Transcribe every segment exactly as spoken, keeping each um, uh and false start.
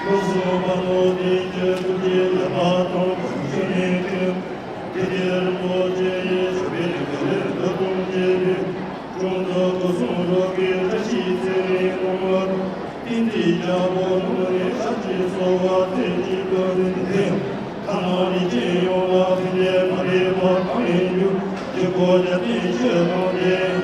ལོ་གསུམ་པ་ནོ་དེ་ཁྱོད་ཐུགས་རྗེ་ལ་མ་ཐོགས་པ་ཞུ་ནས་ཁྱོད། དེ་དེ་རིན་པོ་ཆེ་ཡི་ཞབས་པད་བརྟན་པའི་བདག་དང་བཅས་པའི་དྲུང་དུ་སྐུ་གསུང་རབ་ཀྱི་བཀྲ་ཤིས་ཚེ་རིང་གནང་བ། ཏིང་འཛིན་རྒྱལ་པོ་ནོར་ལས་ཞབས་ཀྱིས་གསོལ་བ་མཛད་ཅིག་ཏུ་ནི་ཐེ། ཐ་ན་མི་ཆེན་ཡོངས་ལ་ཕན་བདེ་མ་རིག་པ་གང་ཡིན་རྒྱུ། ཀྱི་གོ་རྒྱ་ཏིང་ཤེས་དང་ལྡན།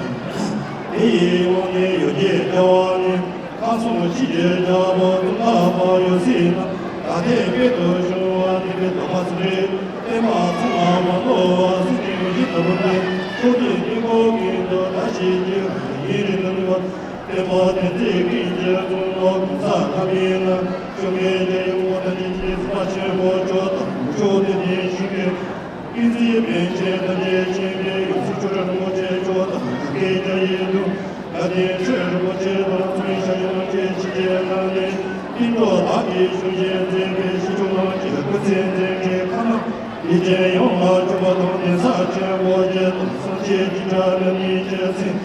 དེ་ཡི་ཡོངས་ནི་ཡོ་གྱད་བདེ་བ་ནི། ཁམས་གསུམ་ཞི་བདེ་རྒྱལ་པོ་ཙོང་ཁ་པ་ཡོད་སྲིད་ན། ད་ལྟའི་དཔལ་དུ་བྱུང་བ་དེ་ཕན་དུ་མ་ཚུགས་རེ། བསྟན་པ་ཚང་མ་མ་ནོར་བ་སྲིད་ཀྱི་ཡིད་དུ་འོང་སྟེ། ཕྱོགས་དུས་ཀྱི་འཁོར་གྱི་དུ་ད་ཞིག་གི་ཡིད་རིག་ཏུ་ནུས་པ། བསྟན་པ་དེ་ཚེ་ཀུན་གྱི་གཙུག་ལག་གོང་ས་ལྷ་མིའི་ནང་བྱོན་པའི་རྒྱལ་ཡུམ་དང་ཉིད་ཀྱི་སེམས་དཔའ་ཆེན་པོ་མཆོག་དང་མཆོག་ཏུ་བསྟེན་ཞིང་གི། ཏིང་འཛིན་པཎ་ཆེན་དང་བཅས་ཆེན་པོའི་ཡོངས་སུ་ཆོས་གྲགས་རིན་པོ་ཆེ་མཆོག་དང་། ཡ་གྱལ་ཡུལ་དུ་དགའ་ལྡན་ཆོས་རིན་པོ་ཆེ་དང་། མཚུངས་ཞལ་ཡོན་ཏན་ཆེ་བའི་རྣམ་ལྡན་ཏིང་འབྲུ་དག་གི་གཞུང་ཆེན་མཛད་པའི་ཞི་ཁྲོ་རྣམས་ཀྱི་སྐུ་ཚེ་མཛད་པའི་ཁ་ན་ཡིད་ཅན་ཡོངས་ལ་སྤྱོད་པ་དང་། གདན་ས་ཆེན་པོ་བརྒྱད་དང་། སངས་རྒྱས་ཀྱི་གྲྭ་རྣམས་ཀྱི་རྒྱལ་མཚན།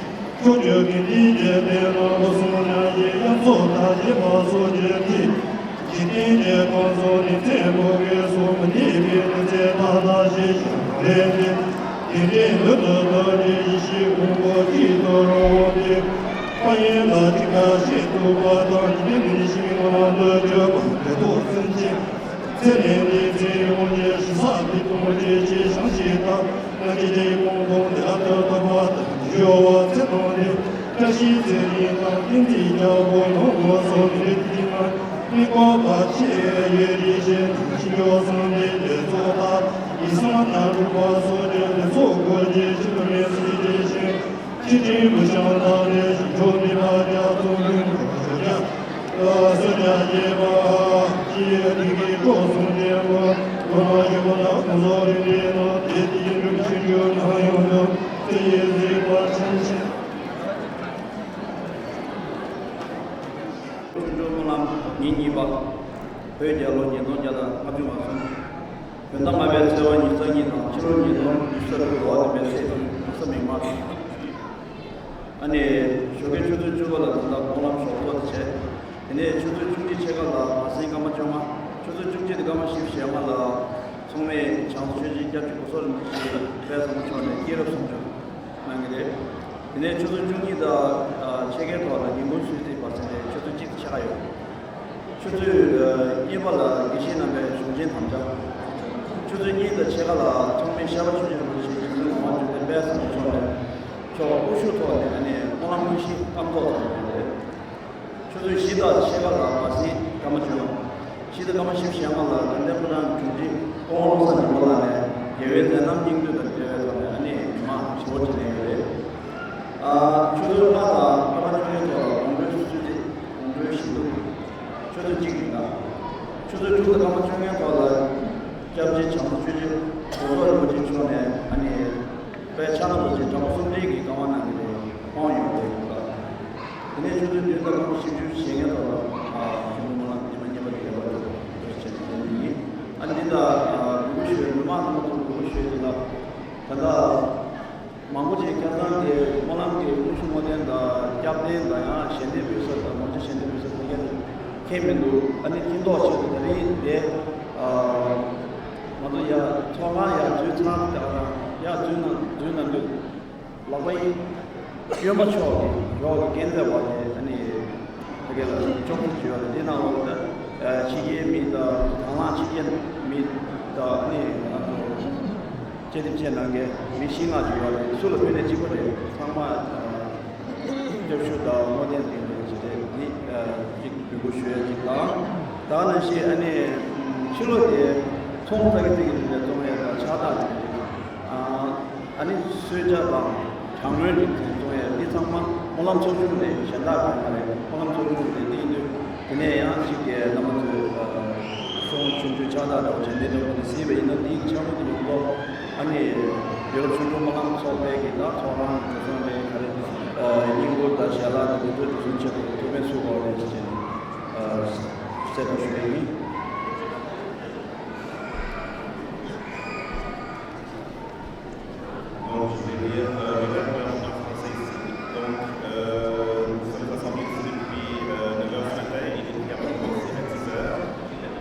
ཕྱོགས་བཅུ་དགེ་འདུན་གྱི་སྡེ་རྣམས་ལོ་གསུམ་ཉག་གཅིག་དབྱངས་སོགས་དང་བཅས་པ་སོགས་ཀྱི་མཐིལ། འཇིག་རྟེན་གྱི་ཁམས་སུ་ནི་ཚེ་འཕོས་པའི་སོགས་མི་འདས་པའི་ནི་ཚེ་མཐའ་དག་ཞེས་བྱ་བ་རེད་དེ། དེ་འདྲའི་ལུས་དང་ལྡན་གྱི་ཡེ་ཤེས་ཀུན་གྱི་དཀྱིལ་དུ་རང་དབང་དེ། དཔལ་ཡོན་དང་ཅི་དགའ་ཞིང་སྟོང་པ་དང་། ཉི་མའི་ནི་ཤིང་ངམ་དུ་གྱུར་པ་དེ་ཐོག་སེམས་ཅན། ཚེ་ལས་འདས་ཚེ་ཡོངས་ཀྱི་ཞིང་ས་འདི་སྟོང་ཞེས་བྱའི་ཞིང་ཞིག་དང་། སྣང་གི་ཆོས་ཀུན་སྤངས་ཏེ་ལྷ་དང་ཐོབ་པ་དང་། སྦྱོར་བ་ཚེ་དང་ནི་བཀྲ་ཤིས་ཚེ་རིང་དང་། ཏིང་འཛིན་རྒྱལ་པོ་ནོར་བུ་སོགས་མི་རིགས་ཀྱི་ནང་དམིགས་པ་བ་ཆེ་ཡོད་རིགས་ཤེས་ནི་ཤིང་ཀྱོག་སང་དེ་ལས་ཚོགས་དང་། ཡིད་བཟང་དང་འགྲུབ་པ་སོགས་ཀྱི་ལས་ཚོགས་སྐོར་གྱི་ཕྱི་དུ་མེད་སྲིད་དེ་བཞིན། ཆེ་འབྲིང་བུ་ཆུང་དང་ལས་ཞིང་ཕྱོགས་མི་ཕ་རྒྱ་མཚོ་ལུས་འགྲོ་ཞོ་རྒྱ། སོ་རྒྱ་རྒྱས་པ་ཀྱི་དེ་གའི་གྲོགས་སུ་གནས་པ། ལོ་མ་ཞུ་བ་ལ་ཁོང་ཚོ་རིག་པའི་ནང་དེ་དེའི་འགྲུབ་ཤིང་རྒྱུ་ན་ཡོང་དུ་དེ་ཡི་གཟིགས་པ་ཆེན་ཆེན། ཆོས་འབྱུང་སྨོན་ལམ་ཉིན་གཉིས་པ། བོད་རྒྱལ་ལོ་ཉིས་སྟོང་བརྒྱ་དང་ལྔ་བཅུ་ང་གསུམ། བོད་ཟླ་ལྔ་པའི་ཚེས་པ་ཉེར་གཉིས་དང་ཕྱི་ལོ་ཉིས་སྟོང་ཉི་ཤུ་རྩ་དྲུག་ལོ་བ་དེ་མེ་ཚེས་དང་ས་མིག་དམར། ཨ་ནི་ཞོགས་ཀའི་ཆུ་ཚོད་བཅུ་པ་ལ་ད་ལྟ་སྨོན་ལམ་ཞོགས་ཚོགས་དེ་བྱས། དེ་ནས་ཆུ་ཚོད་བཅུ་གཅིག་ཕྱེད་ཀ་ལ་བར་གསེང་སྐར་མ་བཅོ་ལྔ། ཆུ་ཚོད་བཅུ་གཅིག་དང་སྐར་མ་བཞི་བཅུ་ཞེ་ལྔ་ལ་ཚོགས་མི་བྱང་ཆོས་རྗེ་སྐྱབས་རྗེ་གོ་ས་རིན་པོ་ཆེ་དཔལ་བཟང་པོ་མཆོག་ནས་སྐྱེས་རབས་གསུང་ཆོས་གནང་གི་རེད། དེ་ནས་ཆུ་ཚོད་བཅུ་གཉིས་དང་ཕྱེད་ཀའི་ཐོག་ལ་ཉིན་གུང་གསོལ་ཚིགས་བར་གསེང་རེད། ཆུ་ཚོད་གཅིག་དང་ཕྱེད་ཀ་ཡོད། ཆུ་ཚོད་གཉིས་པ་ལ་དགེ་བཤེས་རྣམ་པའི་གཞུང་ཆེན་དམ་བཅའ། ཆུ་ཚོད་གཉིས་དང་ཕྱེད་ཀ་ལ་ཚོགས་མི་ཤར་པ་ཆོས་རྗེ་རིན་པོ་ཆེ་རྗེ་བཙུན་ངག་དབང་འབྱུང་ལྡན་དཔལ་བཟང་པོ་མཆོག་ནས་མཆོག་དབུ་བཞུགས་ཐོག་ནས་ཨ་ནི་སྨོན་ལམ་དངོས་གཞི་སྐབས་ཐོག་ཚོགས་པ་རེད། ཆུ་ཚོད་བཞི་དང་ཕྱེད་ཀ་ལ་བར་གསེང་སྐར་མ་བཅོ་ལྔ། བཞི་དང་སྐར་མ་བཞི་བཅུ་ཞེ་ལྔ་ལ་དགའ་ལྡན་ཕོ་བྲང་དྲུང་ཆེ་སྐུ་ངོ་བློ་བཟང་ཉི་མ་ལགས་ནས་རྒྱལ་བའི་མཛད་རྣམ་སྙིང་བསྡུས་དང་འབྲེལ་བའི་ཐོག་ནས་ཨ་ནི་མི་མང་ཞེ་པོ་ཅིག་གནང་ཡོད་རེད། ཨ་ཆུ་ཚོད་ལྔ་དང་སྐར་མ་བཅོ་ལྔའི་ཐོག་ལ་དགོང་དྲོའི་གསོལ་ཚིགས། དགོང་དྲོའི་ཞལ་འདོན། ཆུ་ཚོད་གཅིག་ཡིན་ན། ཆུ་ཚོད་དྲུག་དང་སྐར་མ་བཅོ་ལྔའི་ཐོག་ལ་སྐྱབས་རྗེ་བྱང་ཆུབ་ཆོས་རྗེ་གོ་ས་རིན་པོ་ཆེ་མཆོག་ནས་ཨ་ནི་དཔལ་ཕྱག་ན་རྡོ་རྗེ་དྲག་པོ་གསུམ་སྒྲིལ་གྱི་བཀའ་དབང་གནང་གི་རེད། དབང་ཡོད་རེད་ཁོང་ལ། དེ་ནས་ཆུ་ཚོད་བདུན་དང་སྐར་མ་བཞི་བཅུ་ཞེ་ལྔའི་ཐོག་ལ་ཨ་ཆུ་མོ་ལ་ཉི་མ་གཉིས་པ་དེ་ལས་པ་ཆོག་ཆོག་བྱས་ནས་ཡིན། ཨ་འདི་ལ་ཨ་གུས་པ་ཞུ་བའི་མི་མང་རྣམ་པ་ཚོ་གུས་པ་ཞུ་བའི་དེ་ལ་ད་ལྟ། མང་པོ་ཅིག་ཁ་སང་གི་སྨོན་ལམ་གྱི་དངོས་གཞི་བསྔོ་རྟེན་དང་སྐྱབས་རྟེན་དང་ཡང་ཞལ་འདེབས་ཕུལ་ས་དང་ངོ་སྤྲོད་ཞལ་འདེབས་ཕུལ་ས་དེ་ག་ཚོད་མཁྱེན་མི་འདུག་ཨ་ནི་མཁྱེན་རྟོགས་ཆེད་དུ་དེ་རིང་འདི་ང་ཚོ་ཡ་ཚོགས་ཁང་ཡ་འཛུལ་ཚར་དེ་ག་རང་ཡ་འཛུལ་ན་འཛུལ་ན་འདུག་ལག་པ་ཡིན། གཡོན་པ་ཕྱོགས་ཀྱི་ཕྱོགས་ཀྱི་རྒན་ལས་བ་དེ་ཨ་ནི་ཕ་གི་ལ་ཅོག་ཙེ་བྱོས་ཡོད་རེད། དེ་ནང་ལོགས་ལ་ཕྱི་རྒྱལ་མི་དང་དང་བླངས་ཕྱི་རྒྱལ་མི་ ད་ནི་ང་ཚོ་དཔྱད་དེབ་བཅས་གནང་མཁན་མི་བཞི་ལྔ་ཅིག་ཡོད་རེད། སུ་ལ་ཕུལ་ནས་གཅིག་པ་རེད། ཚང་མ་སྐྱབས་ཞུ་དང་བསྔོ་རྟེན་དེ་འདྲ་ཅིག་རེད། འདི་གཅིག་འབོད་སྐུལ་ཞུ་ཡ་གཅིག་དང་། ད་ནང་བཞིན་ཨ་ནི་ཕྱི་ལོགས་དེ་ཚོང་ཙག་གི་ཙིག་གི་རིགས་ལ་བཙོང་ཡ་དང་ཕྱག་རྟགས་རེད། ཨ་ནི་གསོལ་ཇ་དང་གྲང་མོའི་རིགས་ཚོ་བཙོང་ཡ་འདི་ཚང་མ་སྨོན་ལམ་ཚོགས་ཆུང་རེད། གཞན་དག་གང་མ་རེད། སྨོན་ལམ་ཚོགས་ཆུང་རེད། འདི་ཡིན་དུས་དེ་ནས་ཡང་གཅིག་གི་བླ་མ་ཚོས་གསུང་ཆུང་ཆུང་ཕྱག་རྟགས་འདྲ་བོ་བྱས་འདི་འདྲ་བོ་ནས་གཟིགས་པ་ཡིན་ན། འདིའི་འཆར་སྒོ་དེ་ཡོང་གོ་ཨ་ནི་ཡོ་རོབ་ཆུ་འབྲུག་སྨོན་ལམ་ཚོགས་པའི་གི་ད་ཚོགས་ཁང་གི་ཚོགས་ལས་ག་རེ་བསྙེན་བཀུར་དང་ཞལ་ལག་དང་འདི་ཚོ་འགྲོ་སོང་ཆེད་དུ་ཐུགས་ཕན་གསོས་པ་རེད་ཅེས་ནས་གསལ་སྟོན་ཞུ་གི་ཡིན། Donc, je vais lire euh, le verbe en français ici. Donc, euh, nous sommes rassemblés ici depuis euh, neuf heures ce matin et l'étude a commencé à dix heures.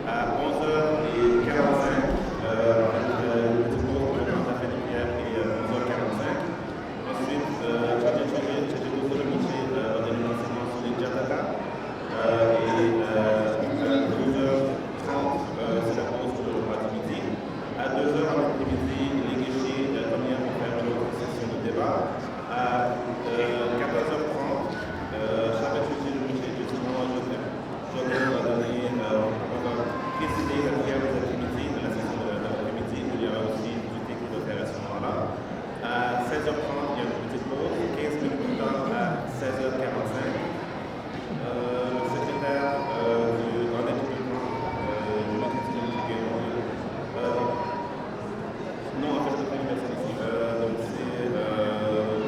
À onze heures quarante-cinq, euh, en fait, euh, une petite pause pour le temps de la fête et euh, onze heures quarante-cinq. Ensuite, euh, Chargé Chargé, Chargé Bozo le Mouché, euh, va donner l'enseignement sur les Jataka. Euh, et euh, à douze heures trente, euh, c'est la pause pour le repas du midi. À deux heures en après-midi, les guichets, euh, comme hier, on ferme notre session de débat. À euh, quatorze heures trente, euh, Shabbat Shushi, le Mouché, justement, Joseph, Joseph va donner, euh, on va présider la prière des activités de la session de, de l'après-midi, où il y aura aussi du thé qui doit faire à ce moment-là. À seize heures trente, il y a une petite pause, quinze minutes plus tard, à seize heures quarante-cinq, euh, le secrétaire euh, du, dans l'aide du camp, euh, du maître Tino Tiguero, euh, non, en fait, je ne connais pas ici. Euh, donc, c'est euh,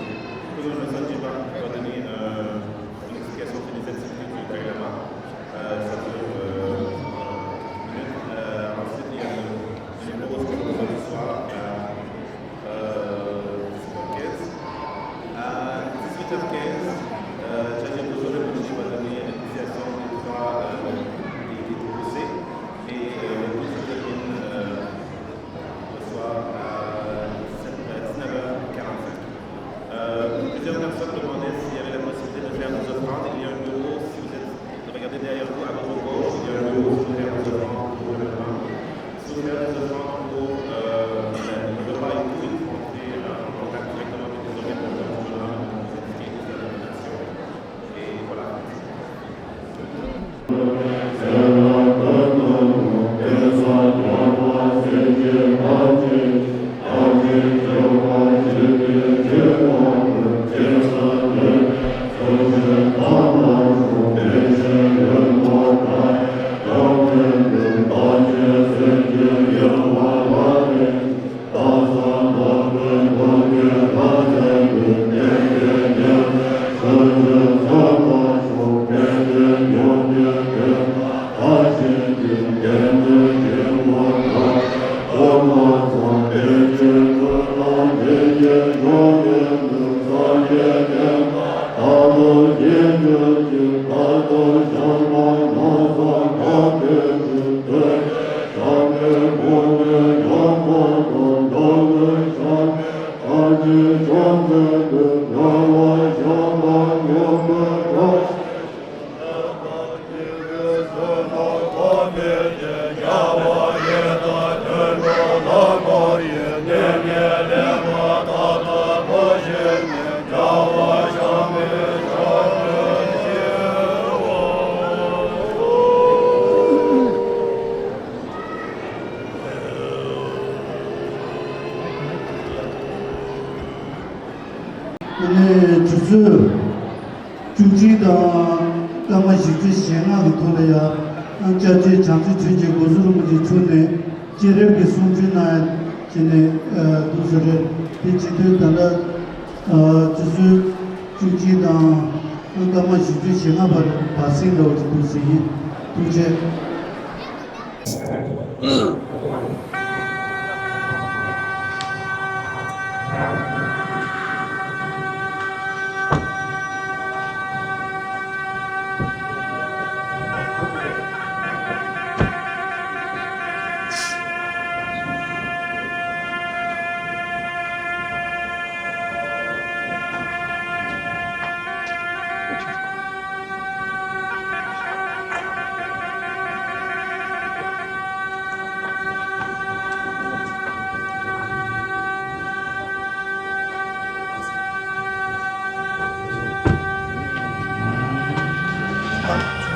Kuno Sanjiva qui va donner euh, une explication sur les activités du Kailama. Euh, ça dure euh, une minute. Euh, ensuite, il y a le, le numéro du soir. Euh, euh, À dix-huit heures quinze, euh, Chargé Bozo le Mouché va donner l'initiation des trois euh, des, des poussées et euh, le tout se termine euh, le soir à dix-neuf heures quarante-cinq. Euh, plusieurs personnes demandaient s'il y avait la possibilité de faire des offrandes. Il y a un bureau, si vous êtes, regardez derrière vous, à votre gauche, il y a un bureau, si vous voulez faire des offrandes pour le pèlerinage. Si vous voulez des offrandes pour euh, le repas et tout, il faut entrer euh, en contact directement avec les organisateurs du pèlerinage, donc vous indiquez où vous avez vos actions. Et voilà. དེ་ནས་དུས་ཚོད་བཅུ་གཅིག་དང་སྐར་མ་བཞི་བཅུ་ཞེ་ལྔ་གི་ཐོག་ལ་ཡང་སྐྱབས་རྗེ་བྱང་རྩེ་ཆོས་རྗེ་གོ་ས་རིན་པོ་ཆེ་མཆོག་ནས་སྤྱན་རས་གཟིགས་གསུང་འཕྲིན་གནང་ཡ་བྱས་ནས་འདུག་ས་རེད། དེ་བྱེད་དུས་ད་ལྟ་དུས་ཚོད་བཅུ་གཅིག་དང་སྐར་མ་བཞི་བཅུ་ཞེ་ལྔ་བར་བར་སེང་འདྲ་བོ་ཅིག་འདུག་ཟེར་ཡིན། ཐུགས་རྗེ་ཆེ།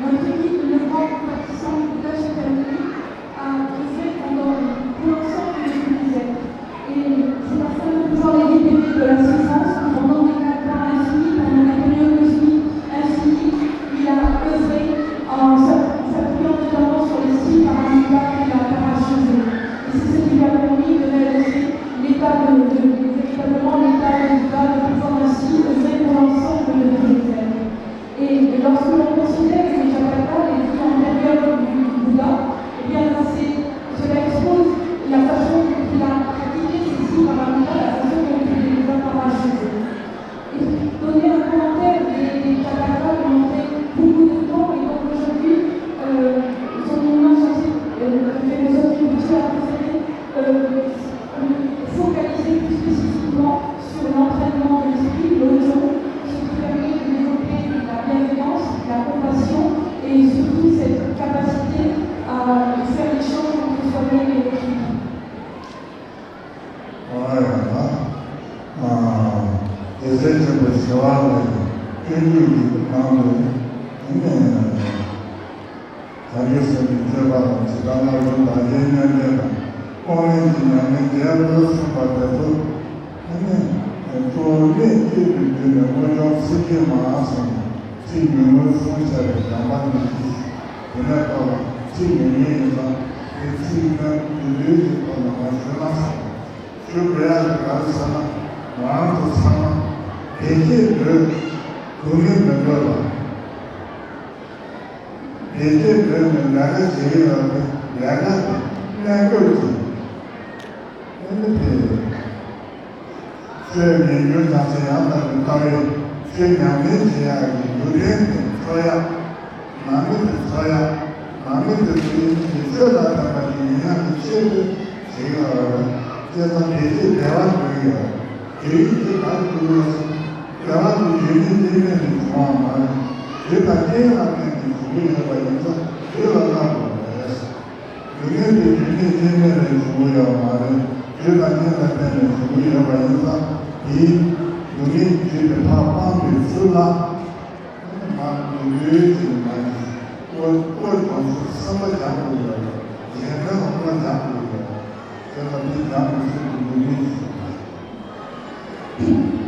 Notre équipe, le grand combattant de la Châtellenie, a brisé pendant, pour l'ensemble de deux mille dix-sept. Et c'est parce que nous poussons les débris de la souffrance, nous prenons des calculs infinis, pendant des périodes cosmiques infinies, il a œuvré en s'app-, s'appuyant notamment sur les six paramita qu'il a parachevés. Et c'est ce qui lui a permis de réaliser l'état de, de, véritablement l'état de ནང་ལ་ནས་བྱ་རྒོད་ཟེར་བའི་སྤྱོད་པ་དང་ཇི་ལྟར་སླར་གསོ་དང་གཞན་ཉོན་ཅན་དང་སྤོང་ལེན་གྱི་ཉམས་ལེན་རྒྱལ་པོས་གསུངས་པ་དེ་ཚོ་ནས་གཙོ་བོ་གནད་བསྐྱེད་དུ་བསྡུས་ནས་དངོས་བྱུང་སེམས་བསྐྱེད་མ་ཟེར་ནས་ཚིག་ཉུང་ངུ་གསུངས་བྱ་བའི་བྱམས་པ་ནི་ཤེས། དེ་ནས་ལྟ་བ་ཚིག་ཉུང་ངུ་ཡིན་ཙང་དེ་ཚིག་སྨོན་འདི་ལུས་ཀྱི་ཐོག་ནས་མ་ཞུ་ན་ཟེར། ཞུ་དགོས་ཡག་གི་གང་ཟེར་ན། ང་རང་ཚོ་ཚང་མ་བདེ་སྐྱིད་འདོད། སྡུག་བསྔལ་མི་འདོད་པ། བདེ་སྐྱིད་འདོད་ནས་ལས་ཀ་བྱེད་ཀྱི་ཡོད་པའི་ལས་ཀ་དེ་གནད་འགག་ཅིག་ཨ་ནི་དེ། ཆོས་ཉན་རྒྱུ་ཐམས་ཅད་ཡང་དག་པའི་ལྟ་བའི་ཆོས་ཉམས་ལེན་བྱེད་ཡག་གི་རྒྱུ་རྐྱེན་དེ་འཚོལ་ཡག་ནང་མི་དེ་འཚོལ་ཡག་ནང་མི་དེ་ཚོ་ཡིན་གྱི་ཆོས་ལ་དད་པ་ཞིག་ཡིན་ཡག་གི་ཆེད་དུ་བྱེད་ཡོད་རེད། བྱས་ཙང་བདེ་སྐྱིད་བདེ་བ་འདོད་ཡོད། དེ་ཡིན་གྱི་ག་རེ་འདོད་ཡོད། བདེ་བ་དེ་ཡོད་མིན་ཡོད་མེད་ལས་བྱུང་བ་མ་རེད། དེ་དང་རྐྱེན་ལ་བརྟེན་ནས་བྱུང་གི་ཡོད་པ་ཡིན་ཙང་དེ་ལ་བསླབ་དགོས་པ་རེད། སྡུག་བསྔལ་དེ་རྒྱུ་ནི་རྐྱེན་མེད་ལས་བྱུང་བ་ཡོད་མ་རེད། རྒྱུ་དང་རྐྱེན་ལ་བརྟེན་ནས་བྱུང་གི་ཡོད་པ་ཡིན་ཙང་དེའི་སྡུག་བསྔལ་རྒྱུ་དེ་ཕར་སྤང་བའི་ཚུལ་ལ་མ་ལུས་ཀྱི་མ་ཡིན། བློ་བློ་སྦྱོང་ཚུལ་བསམ་པ་སྦྱང་དགོས་ཡོད་རེད། གཞན་དོན་ལ་བློ་སྦྱང་དགོས་ཡོད་རེད། དེ་ལ་མི་སྦྱང་དགོས་ཚུལ་གྱི་སྡུག་བསྔལ་ཞིག་ཡོད་པ་རེད།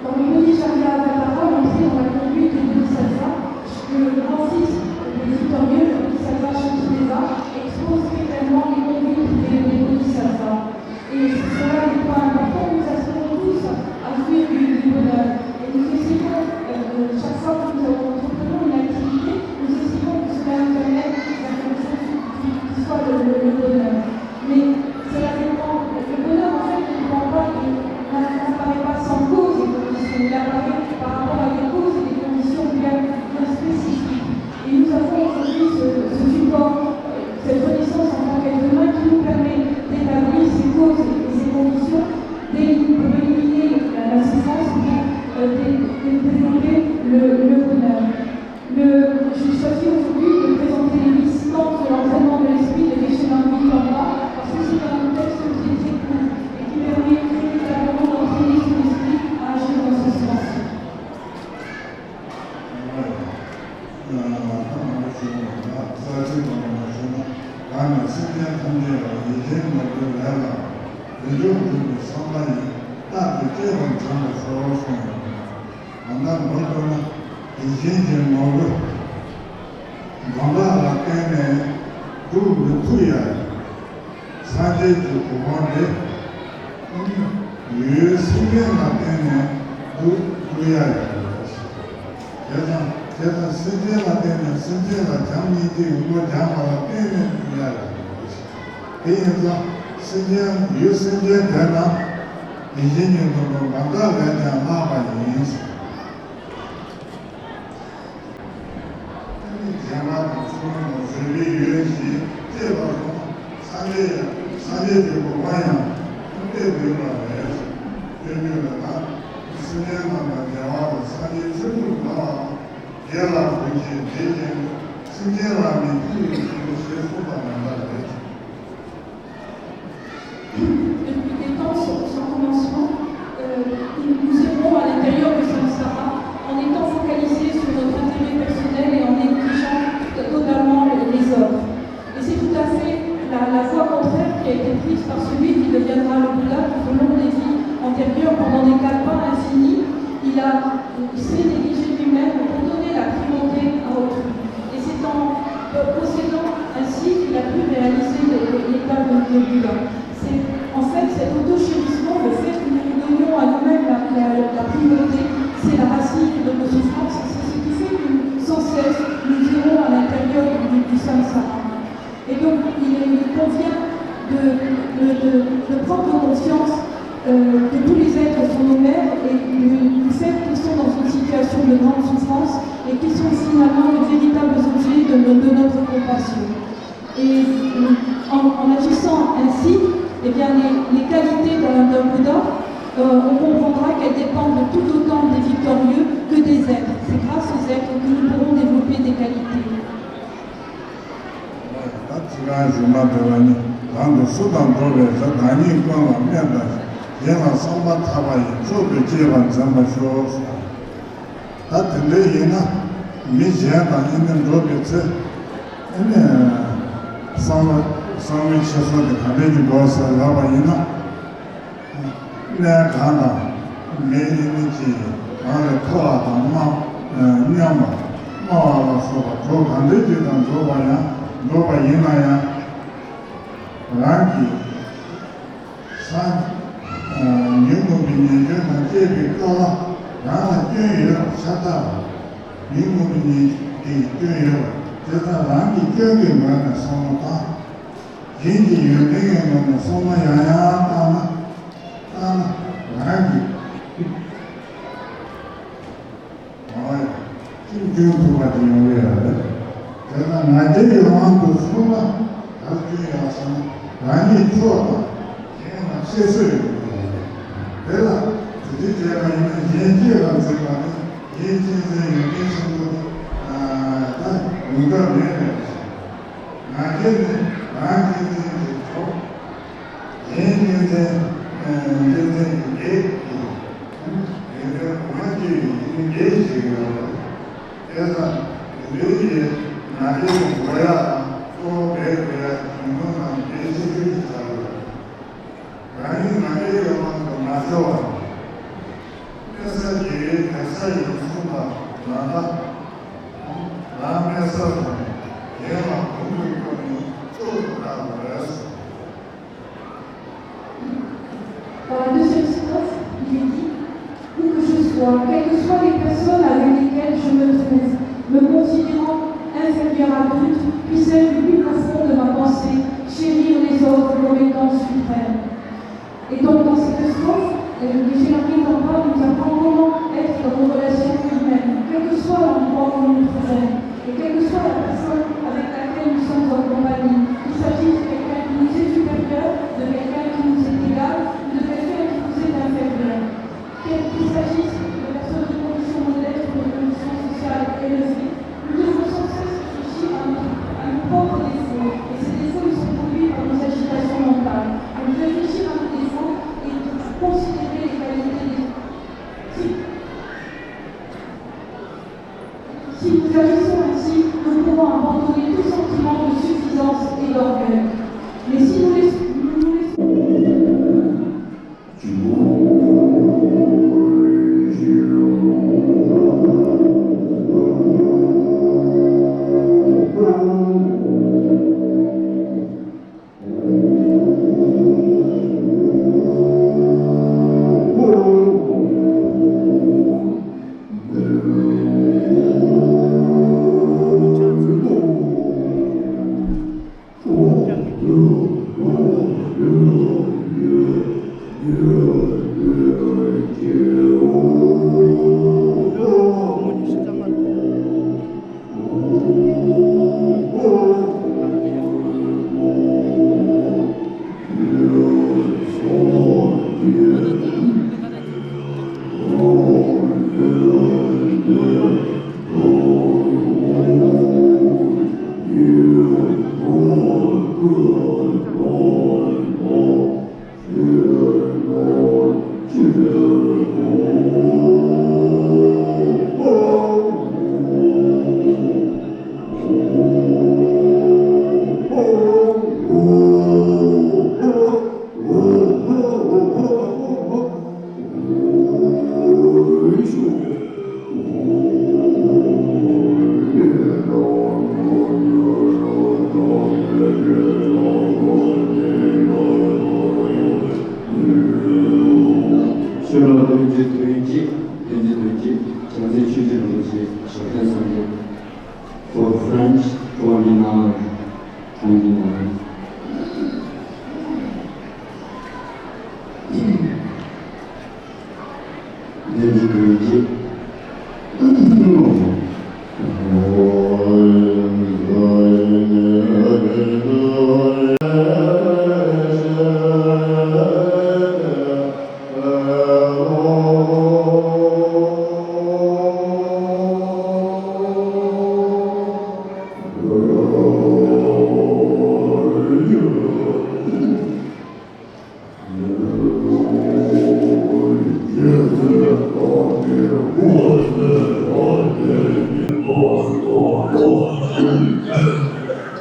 Quand Mélanie Charrière a la parole, on sait dans la conduite des bodhisattvas, le grand site des victorieux, le bodhisattva Shantideva, expose très clairement les conduites des, des bodhisattvas. Et cela est un point important, nous aspirons tous à jouir du, du bonheur. Et nous essayons, euh, de, chaque fois que nous entreprenons une activité, nous essayons que cela nous amène vers quelque chose qui, qui soit le, le, le bonheur. Mais cela dépend. Le bonheur, en fait, ne dépend pas de, n'a-, n'apparaît pas sans cause et condition. Il apparaît par rapport à des causes et des conditions bien, bien spécifiques. Et nous avons aujourd'hui ce, ce support, euh, cette renaissance en tant qu'être humain qui nous permet d'établir ces causes et ces conditions, d'élim-, pour éliminer la, la souffrance, pour, euh, dé-, dé-, développer le, le bonheur. Le, je choisis aujourd'hui de présenter les huit stances de l'entraînement de l'esprit de Geshe-la Mihiel Baba, parce que c'est un texte qui est très court et qui permet véritablement d'entraîner son esprit à agir dans ce sens. ཨ་མ་ལ་ཞུ་བ་ལ་རྩ་ཆེན་པ་མ་ཞུ་ན་གང་ནས་སེམས་ཅན་ཐམས་ཅད་ལ་ཡིད་བཞིན་ནོར་བུའི་ལས་ལ་རིན་འཇོག་གྲུབ་པའི་བསམ་པ་ཡིས་རྟག་ཏུ་གཅེས་པར་འཛིན་པར་ཤོག་གསུངས་ཡོད། ད་ལྟ་མདོར་བསྡུ་ན་ཡིད་བཞིན་གྱི་ནོར་བུ་དོན་དག་ལ་བརྟེན་ནས་སྒྲུབ་མི་ཐུབ་ཡ། སངས་རྒྱས་ཀྱི་གོ་འཕང་དེ་ཡུལ་སེམས་ཅན་ལ་བརྟེན་ནས་སྒྲུབ་ཐུབ་ཡ་ཡོད། དེ་དང་དེ་དང་སེམས་ཅན་ལ་བརྟེན་ནས་སེམས་ཅན་ལ་བྱམས་སྙིང་རྗེའི་དབང་པོ་སྦྱངས་པ་ལ་བརྟེན་ནས་སྒྲུབ་ཡ་ཡོད། དེ་ཡིན་ཙང་སེམས་ཅན་ཡུལ་སེམས་ཅན་དེ་ན་ཡིད་བཞིན་གྱི་ནོར་བུ་མ་འགགས་ལས་ཀྱང་ལྷག་པ་ཡིན། རྗེས་མ་དང་ཚུལ་ཁྲིམས་དང་བཟོད་པའི་ཡུལ་ཞེས་བསྟོད་པ་སོགས་སངས་རྒྱས་ཡང་སངས་རྒྱས་ཀྱི་གོ་འཕང་ཡང་ཐུབ་བསྟན་འདུས་པ་རེད། སྟོན་རྒྱུ་ལ་ན་སེམས་ཅན་རྣམས་ལ་བདེ་བ་དང་སངས་རྒྱས་ཆོས་སྐུ་ལ་དགེ་ལ་གུས་ཤིང་དད་ཅིང་སེམས་ཅན་ལ་མི་ཕན་པའི་ཕྱིར་ཞེས་གསུངས་པ་མ་འདྲ་རེད། Depuis des temps sans, sans commencement, euh, nous, nous errons à l'intérieur du samsara en étant focalisés sur notre intérêt personnel et en négligeant totalement les autres. Et c'est tout à fait la, la voie contraire qui a été prise par celui qui deviendra le Bouddha tout au long des vies antérieures, pendant des kalpas infinis. Il a, il s'est négligé lui-même pour donner la primauté à autrui. Et c'est en possédant ainsi qu'il a pu réaliser l'état de, de Bouddha. C'est en fait cet autochérissement, le fait que nous nous donnions à nous-mêmes la, la, la primauté, c'est la racine de nos souffrances, c'est ce qui fait que nous, sans cesse, nous errons à l'intérieur du, du samsara. Et donc, il, il convient de, de, de, de prendre conscience euh, que tous les êtres sont nos maîtres et du, du fait qu'ils sont dans une situation de grande souffrance et qu'ils sont finalement de véritables objets de, de notre compassion. Et euh, en, en agissant ainsi, eh bien, les, les qualités d'un d'un Bouddha, euh, on comprendra qu'elles dépendent tout autant des victorieux que des êtres. C'est grâce aux êtres que nous pourrons développer des qualités. ད་ཅི་གང་ཞུ་མ་འདོད་པ་ནི་གང་དུ་སུ་དང་འགྲོ་བའི་བདག་ཉིད་ཀུན་ལ་སྨན་དང་གཞན་ལ་བསམ་པ་ཐག་པ་ཡིས་མཆོག་ཏུ་གཅེས་པར་འཛིན་པར་ཤོག་ད་ ད་དེ་འདྲ་ཡིན་ན་མི་གཞན་དང་ཨེ་ནི་འགྲོགས་པའི་ཚེ་ཨེ་ནི་བསམ་བློ་བསམ་བློའི་འཁྱེར་སོ་དེ་ག་འདྲ་ཞིག་འགྲོ་ཟེར་ལབ་པ་ཡིན་ན། གནས་གང་དང་མི་ཨེ་ནི་གྱིས་རང་ལས་མཐོ་བ་དང་དམའ་མཉམ་པ་དམའ་བ་ལ་སོགས་པ་གྲོགས་ག་འདྲ་ཞིག་དང་འགྲོགས་པ་ཡང་འགྲོགས་པ་ཡིན་ན་ཡང་རང་གི་ས། ཉོན་མོངས་པའི་ཉེས་སྐྱོན་དང་བཅས་པའི་སྐབས་ལ་རང་ལ་སྐྱོན་ཡོད་པ་ཤ་སྟག་རེད། ཉོན་མོངས་པའི་ཉེས་ཀྱི་སྐྱོན་ཡོད་པ་དེ་དག་རང་གི་སྐྱོན་གྱི་ངོས་ནས་བསམ་བློ་བཏང་། གཞན་གྱི་ཡོན་ཏན་གྱི་ངོས་ནས་བསམ་བློ་ཡང་ཡང་བཏང་ན་བཏང་ན་རང་གི་ཨོ་ཡ། ཅིག་སྐྱོན་ཐུབ་པ་དེ་ཡོང་གི་ཡོད་རེད། དེ་ལ་ང་རྒྱལ་གྱི་དབང་དུ་སོང་ན་ག་རེ་སྐྱོན་ཡོད་ཟེར་ན་རང་ཉིད་ཕྱོགས་དང་གཞན་ལ་བཤད་སྲོལ་ཡོད་པ་ཡིན། དེ་ལ་དེ་འདྲ་བྱས་པ་ཡིན་ན་གཞན་གཅེས་ལ་འཛིན་པ་ནི་གཞན་གཅེས་འཛིན་ཡོན་ཏན་ཆེན་པོ་དེ་ད་ཡོང་ཐབས་མེད་པས། ང་རྒྱལ་ནི་རང་གཅེས་འཛིན་གྱི་གྲོགས། གཞན་གཅེས་འཛིན་གཅེས་འཛིན་གྱི་འགལ་གྱི་ཡོན་ཏན་གོང་མ་སྐྱེ་བའི་ཡོན་ཏན་འགལ་ཞིག་ཡོད་རེད། དེ་ཙམ་དེ་འདྲའི་ཡིན་ན་དེ་ནི་འགྲོ་ཡག་དང་གཙོ་བོ་སྦས་དགོས་ཡག་གི་དོན་དག་རྣམས་འགལ་ཆེ་ཤོས་ཤིག་ཆགས་ཡོད་རེད། རང་ཉིད་ང་རྒྱལ་གྱི་དབང་དུ་མ་ཤོར་བར། དམན་ས་དགེ་བའི་གེགས་ཡིན་གསུངས་པ་ལ་ལྟ། རང་དམན་ས་དང་གཞན་ལ་གོང་དུ་བཀུར་ནས་མཆོག་ཏུ་བཀུར་བར་རེད། Dans la deuxième strophe, il est dit, où que je sois, quelles que soient les personnes avec lesquelles je me trouve, me considérant inférieur à toutes, puisse-je du plus profond de ma pensée chérir les autres comme étant suprêmes. Et donc, dans cette strophe, euh, Michel Henry Campa nous apprend comment être dans nos relations humaines, quel que soit l'endroit où nous nous trouvons, et quelle que soit la personne avec laquelle nous sommes en compagnie, qu'il s'agisse de quelqu'un qui nous est supérieur, de quelqu'un qui nous est égal, ou de quelqu'un qui nous est inférieur. Quel qu'il s'agisse de personnes de condition modeste ou de condition sociale élevée, nous devons sans cesse réfléchir à nos, à nos propres défauts, et ces défauts, ils sont produits par nos agitations mentales. Donc, réfléchir à nos défauts et considérer les qualités des autres. Si, si nous agissons ainsi, nous pourrons abandonner tout sentiment de suffisance et d'orgueil. Mais si nous laissons, nous nous laissons ཤོ་ལོ་བདུན་ཅུ་དོན་གཅིག་བདུན་ཅུ་དོན་གཅིག་བྱང་རྩེ་ཆོས་རྗེ་རིན་པོ་ཆེ་ཞབས་བརྟན་གསུང་རབ། For French, twenty-nine, twenty-nine.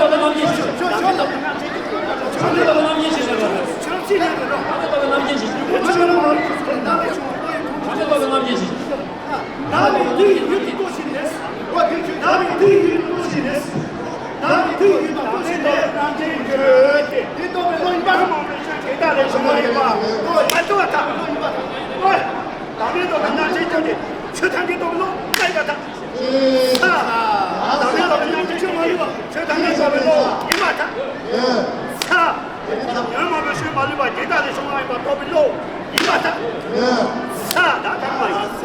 བདག་ནི་དུས་ཡུན་གྱི་སྟོབས་ཤིག་ནས། བདག་ནི་དུས་ཡུན་གྱི་སྟོབས་ཤིག་ནས། བདག་ནི་དུས་ཡུན་གྱི་སྟོབས་ཤིག་ནས། དེ་རྟོགས་པའི་བློ་ཡིན་པ། དེ་དག་ལས་བྱུང་བ་ཡིན་པ། བློ་ཡིན་པ་རྟོགས་པ་དང་། བློ་ཡིན་པ་དང་། བདག་མེད་རྟོགས་པའི་རྣམ་མཁྱེན་བསྐྱངས་ཏེ། ཆོས་ཐམས་ཅད་རྟོགས་པའི་བློ་ཡིན་པ་དང་། ས། བདག་མེད་རྟོགས་པའི་རྣམ་མཁྱེན་བསྐྱངས་ཏེ། ཆོས་ཐམས་ཅད་རྟོགས་པའི་བློ་ཡིན་པ་དང་། ས། ཉོན་མོངས་པའི་ཆོས་མ་ལུས་པ། དེ་དག་ལས་བྱུང་བ་ཡིན་པ་རྟོགས་པའི་བློ་ཡིན་པ་དང་། ས། བདག་ལྟ་བུ་མ་ཡིན།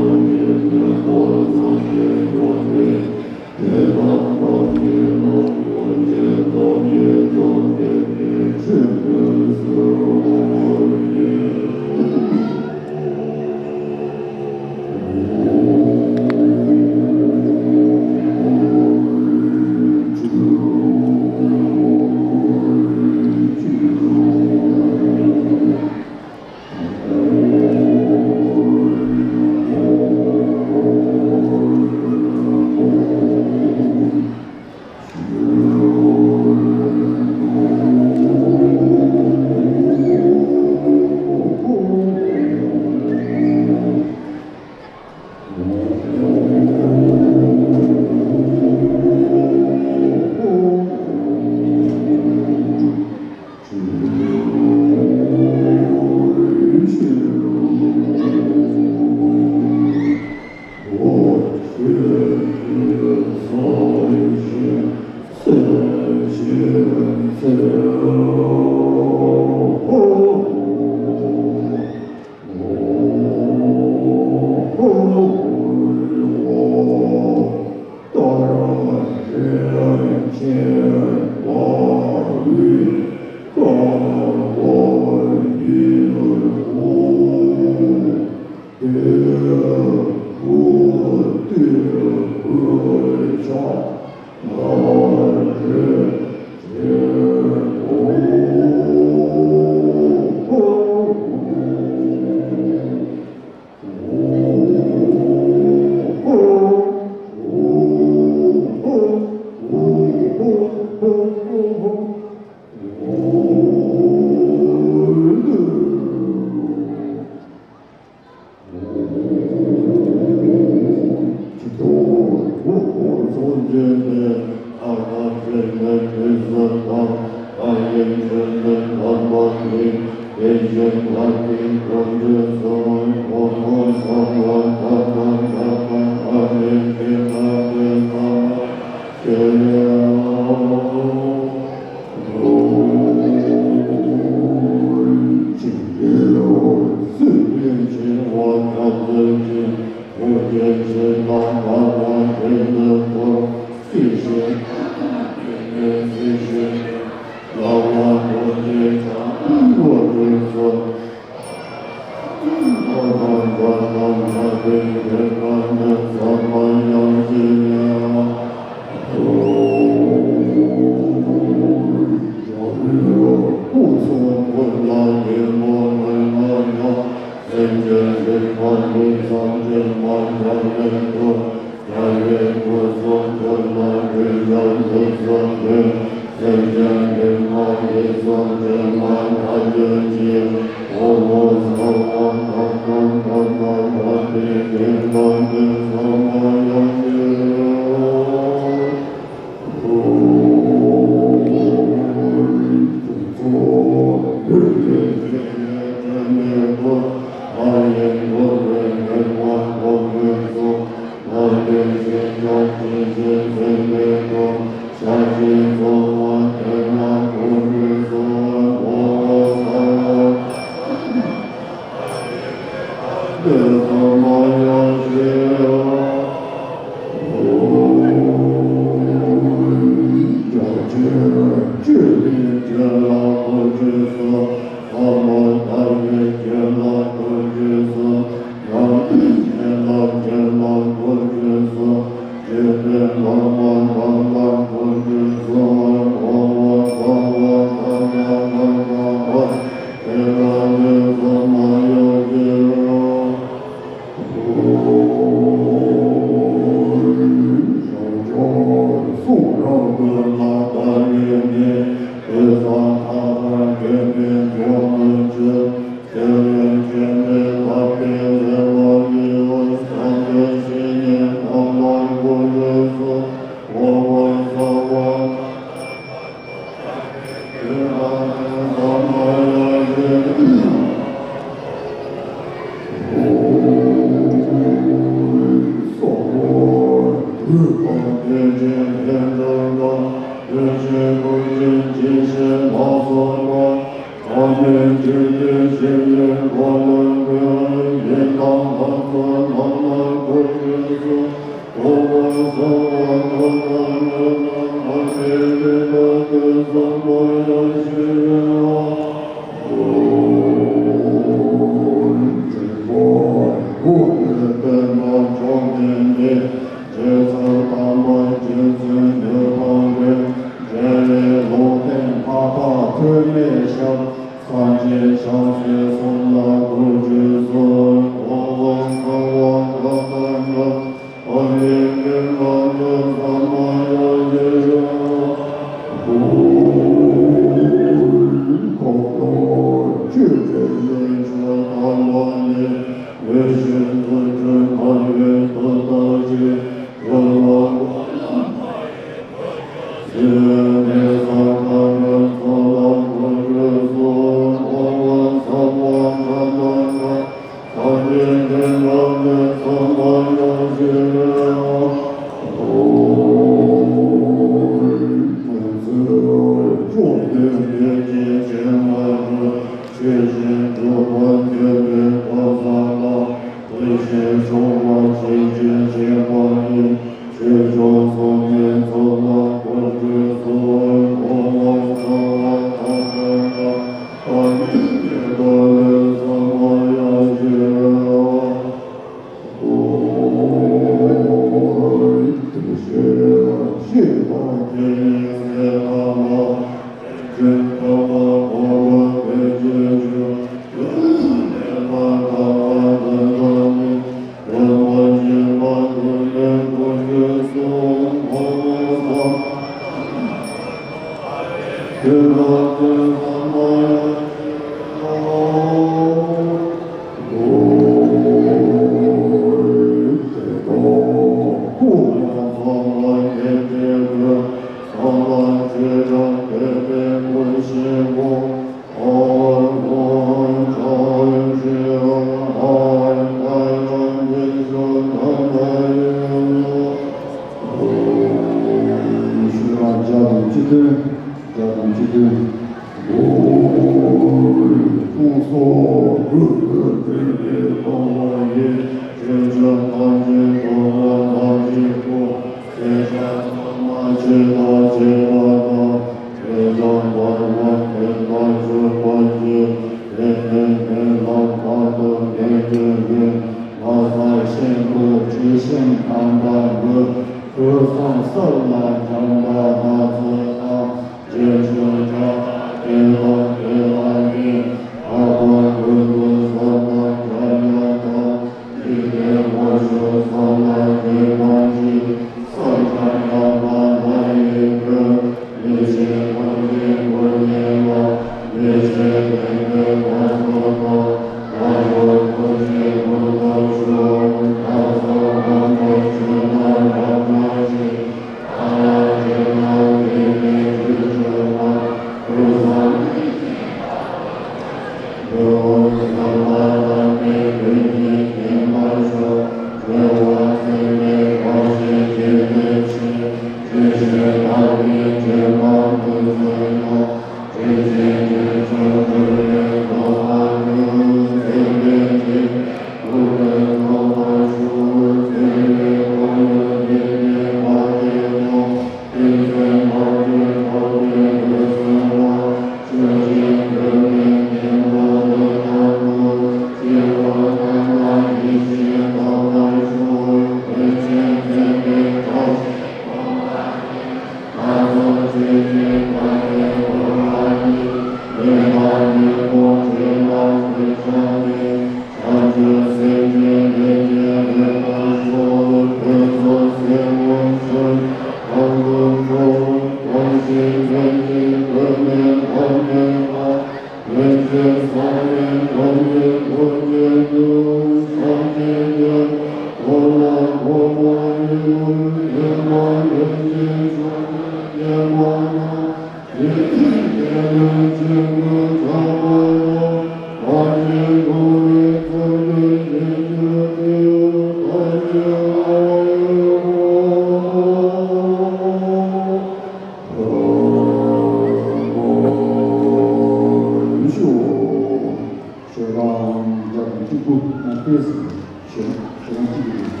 ད་ལྟའི་ཞེས་པ་ཁོ་རང་གཅིག་ཡིན།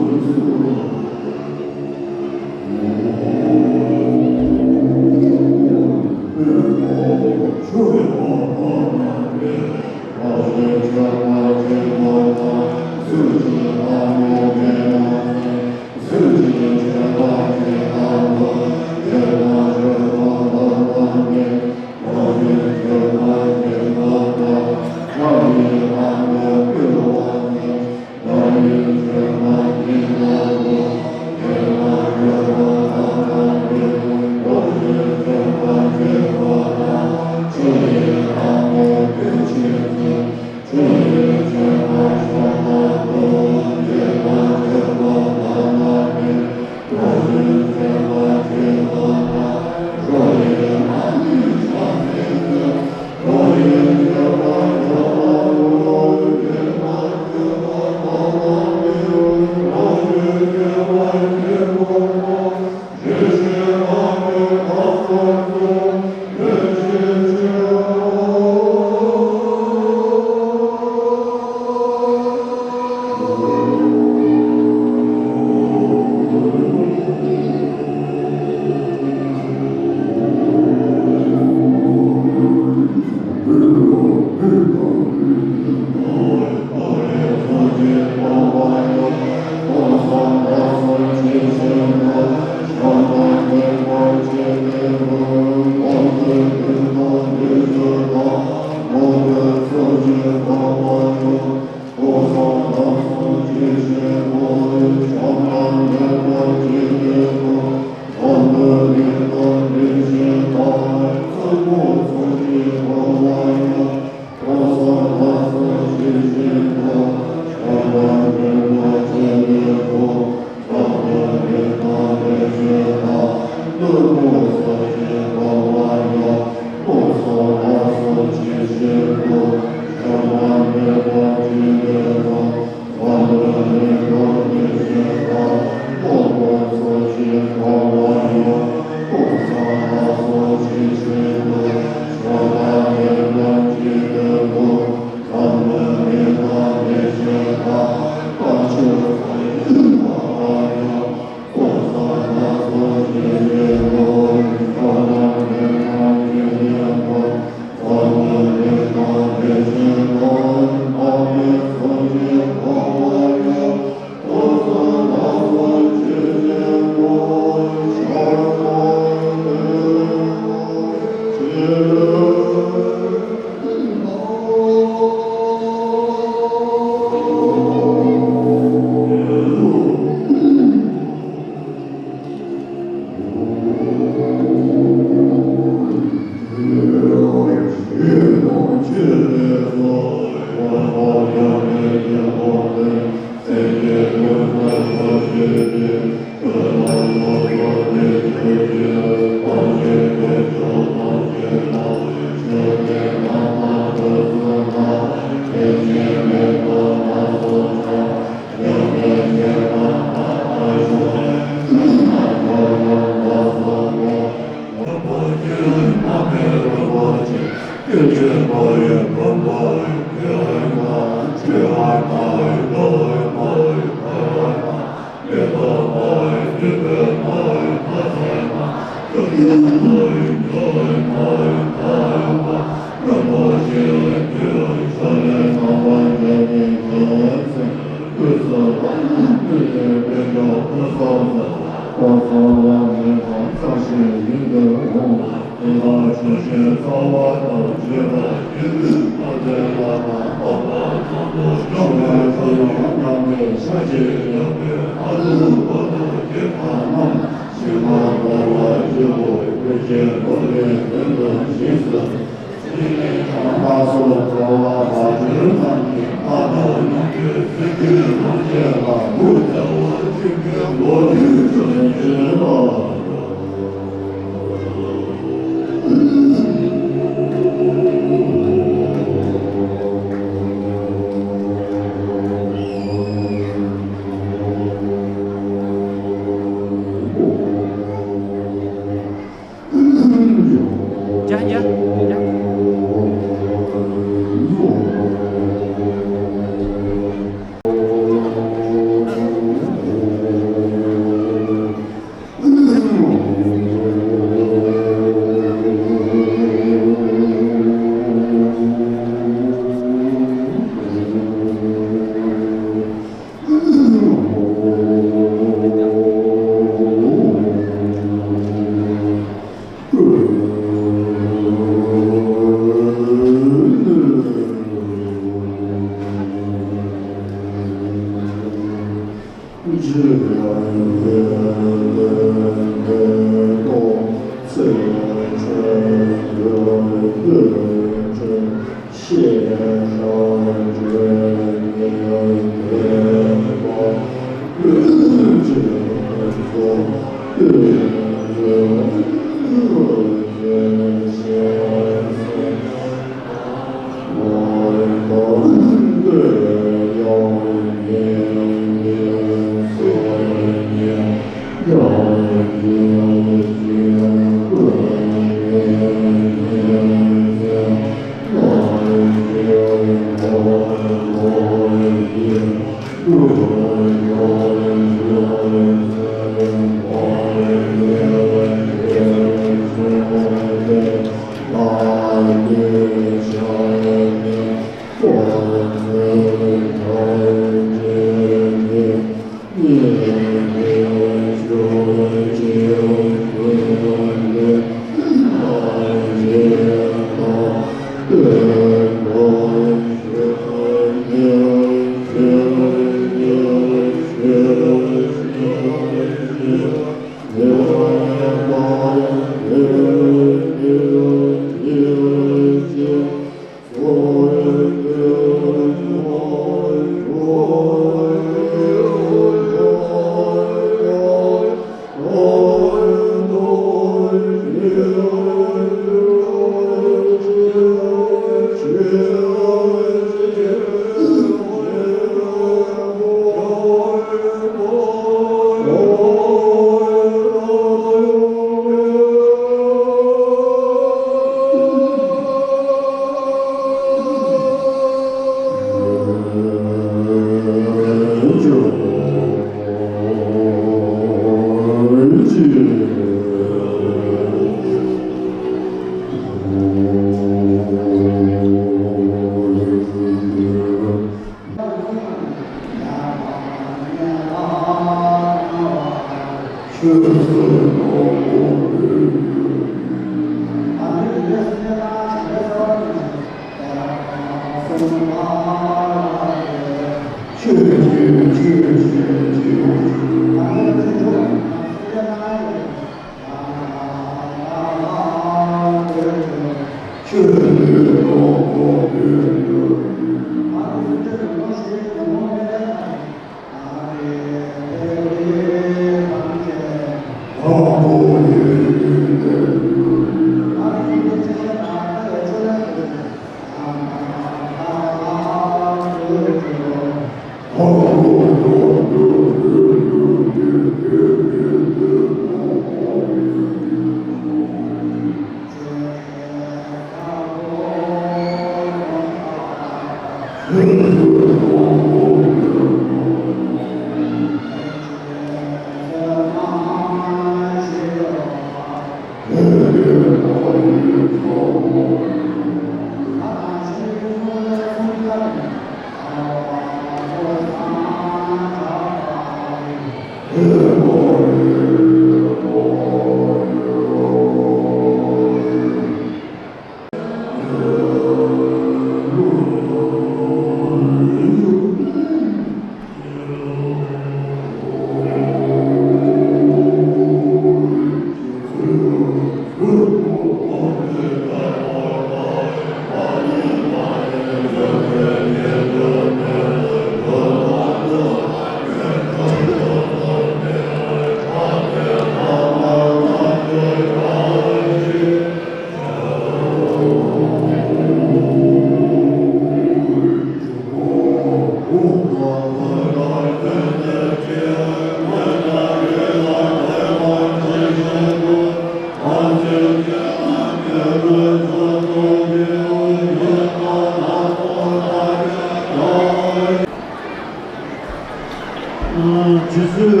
དུས་ཚོད།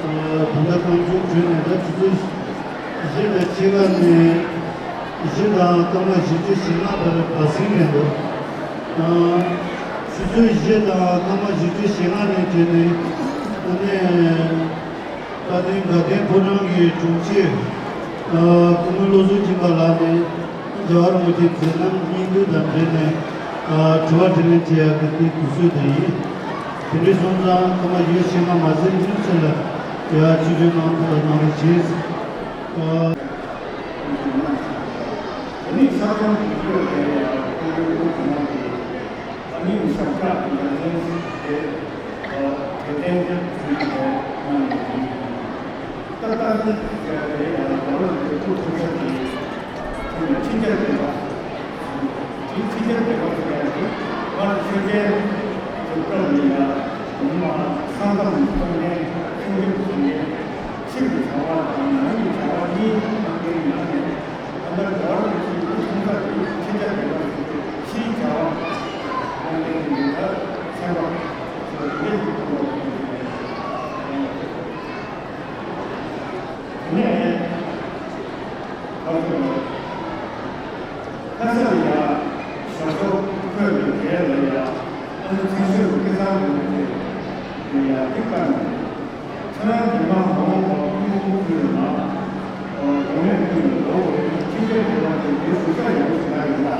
ད་ལྟ་རྐང་ཚོགས་གྲོལ་ནས་ད་ཆུ་ཚོད་བཞི་དང་ཕྱེད་ཀ་ནས་བཞི་དང་སྐར་མ་བཞི་བཅུ་ཞེ་ལྔ་བར་བར་གསེང་ནས་འདུག་ཆུ་ཚོད་བཞི་དང་སྐར་མ་བཞི་བཅུ་ཞེ་ལྔ་ནས་བྱས་ནས་ཨ་ནི་དཔལ་ལྡན་དགའ་ལྡན་ཕོ་བྲང་གི་དྲུང་ཆེ་སྐུ་ངོ་བློ་བཟང་སྦྱིན་པ་ལགས་ནས། རྒྱལ་བ་རིན་པོ་ཆེའི་མཛད་རྣམ་སྙིང་བསྡུས་དང་འབྲེལ་ནས་དྲི་བ་དྲིས་ལན་བྱེད་ཡག་གི་དེའི་དུས་ཚོད་དེ་ཡིན། དེ་འདྲ་སོང་ཙང་སྐར་མ་བཞི་བཅུ་ཞེ་ལྔ་མ་ཟིན་ཉིན་ཚེ་ལ་ཡ་ཆིབས་བསྒྱུར་གནང་ཐུབ་པ་གནང་རོགས་གྱིས། དེ་ནས་ས་ཁོངས་དེ་ཚོ་ལ་ཡང་ཁོང་ཚོའི་དབུ་ཁྲིད་གནང་སྟེ། ཨ་ནི་ཞབས་བཀྱག་གི་ཡ་ལན་དེ་དེ་ཏན་ཏན་ཚུལ་དུ་གནང་ཡོད། ད་ལྟ་ནི་ཟེར་བའི་ཡང་ལོ་ལ་དེ་ཁུ་ཁུ་ཁ་དེ་ཁྱིམ་ནས་ཕྱི་རྒྱལ་བསྡད་པ། དེ་ཕྱི་རྒྱལ་བསྡད་པ་ཟེར་ཡ་དེ་ང་ལ་ཕྱི་རྒྱལ་དུ་སྐབས་ནས་ཡང་ཉི་མ་སང་ཁམས་ནས་ཐོག་ནས་ཤུགས་རྒྱབ་བྱས་ནས་ཕྱིར་གྱི་བྱ་བ་དང་ནང་གི་བྱ་བ་གཉིས་གནང་གི་ཡོད་ནས། ད་ལྟ་རྒྱ་གར་གྱི་ཁྲིམས་ཁང་གི་ཁྲིམས་འཆར་དེ་ཕྱི་རྒྱལ་བསྡད་པ་ཞིག་ཕྱིའི་བྱ་བ་གནང་མཁན་གྱི་ད་ཚན་པ་ཚོ་ལས་ཀྱི་ཁོངས་ལ་ཡོད་པ་རེད། དེ་ནས་ང་ཚོ་ལ་ཁ་སང་ཡ་ཞོགས་ཇོ་ཁོས་ནས་དེ་ལ་ཡ་ཨ་ནི་ཚན་ཤོད་སྐལ་བཟང་ལུང་དེ་ཡ་དེ་བཀའ་ནས། ཁྱེད་རང་རྒྱལ་ཁམས་མ་འོངས་པར་ཀུན་སློང་ཀུན་ལ་མ། དགོས་མེད་ཀུན་ལ་འགྲོ་དགོས་པའི་ཕྱི་རྒྱལ་དེ་བ་དེ་དེ་ཟུར་ཆ་ཡོང་ཞིག་ན་ཡོད་ལ།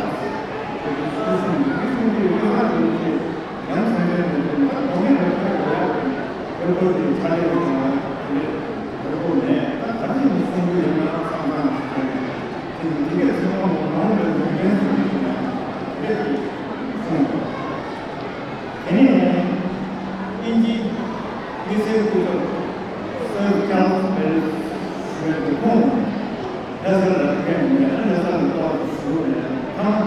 དེ་དུས་སུ་སེམས་ཀྱི་ཀུན་སློང་དེ་ཡོད་ལ་ཡོད་ཅེས་ཡང་མཚན་ལྡན་དུ་དེ་ད་དགོས་མེད་ལ་ཁྱེད་རང་འགྲོ་ཡ་དགོས་པའི་ཁོ་དེ་ཆ་ལས་ཡོད་ལ་དེ་འགྲོ་དགོས་མེད། ད་ག་རེ་ཡིན་གསུང་རྒྱུ་ཡོད་ན་བསམ་སྟངས་ཤིག་བྱས་ནས་དེ་ནི་དེ་གས་ཚེ་དབང་མ་འོངས་པའི་ལུང་བསྟན་ཟེར་གྱི་འདུག་ན་དེ་དེ་གསུངས་དགོས། དེ་ནས་དབྱིན་ཇིའི་དམིགས་བསལ་སྐུ་ཚབ་སར་ཅཱལ་སི་བེལ་ཞུ་བའི་ཁོང་ལྷ་སར་ལ་ཕེབས་ནས་ལྷ་སར་ལ་ཏོག་ཞུ་བའི་ཐང་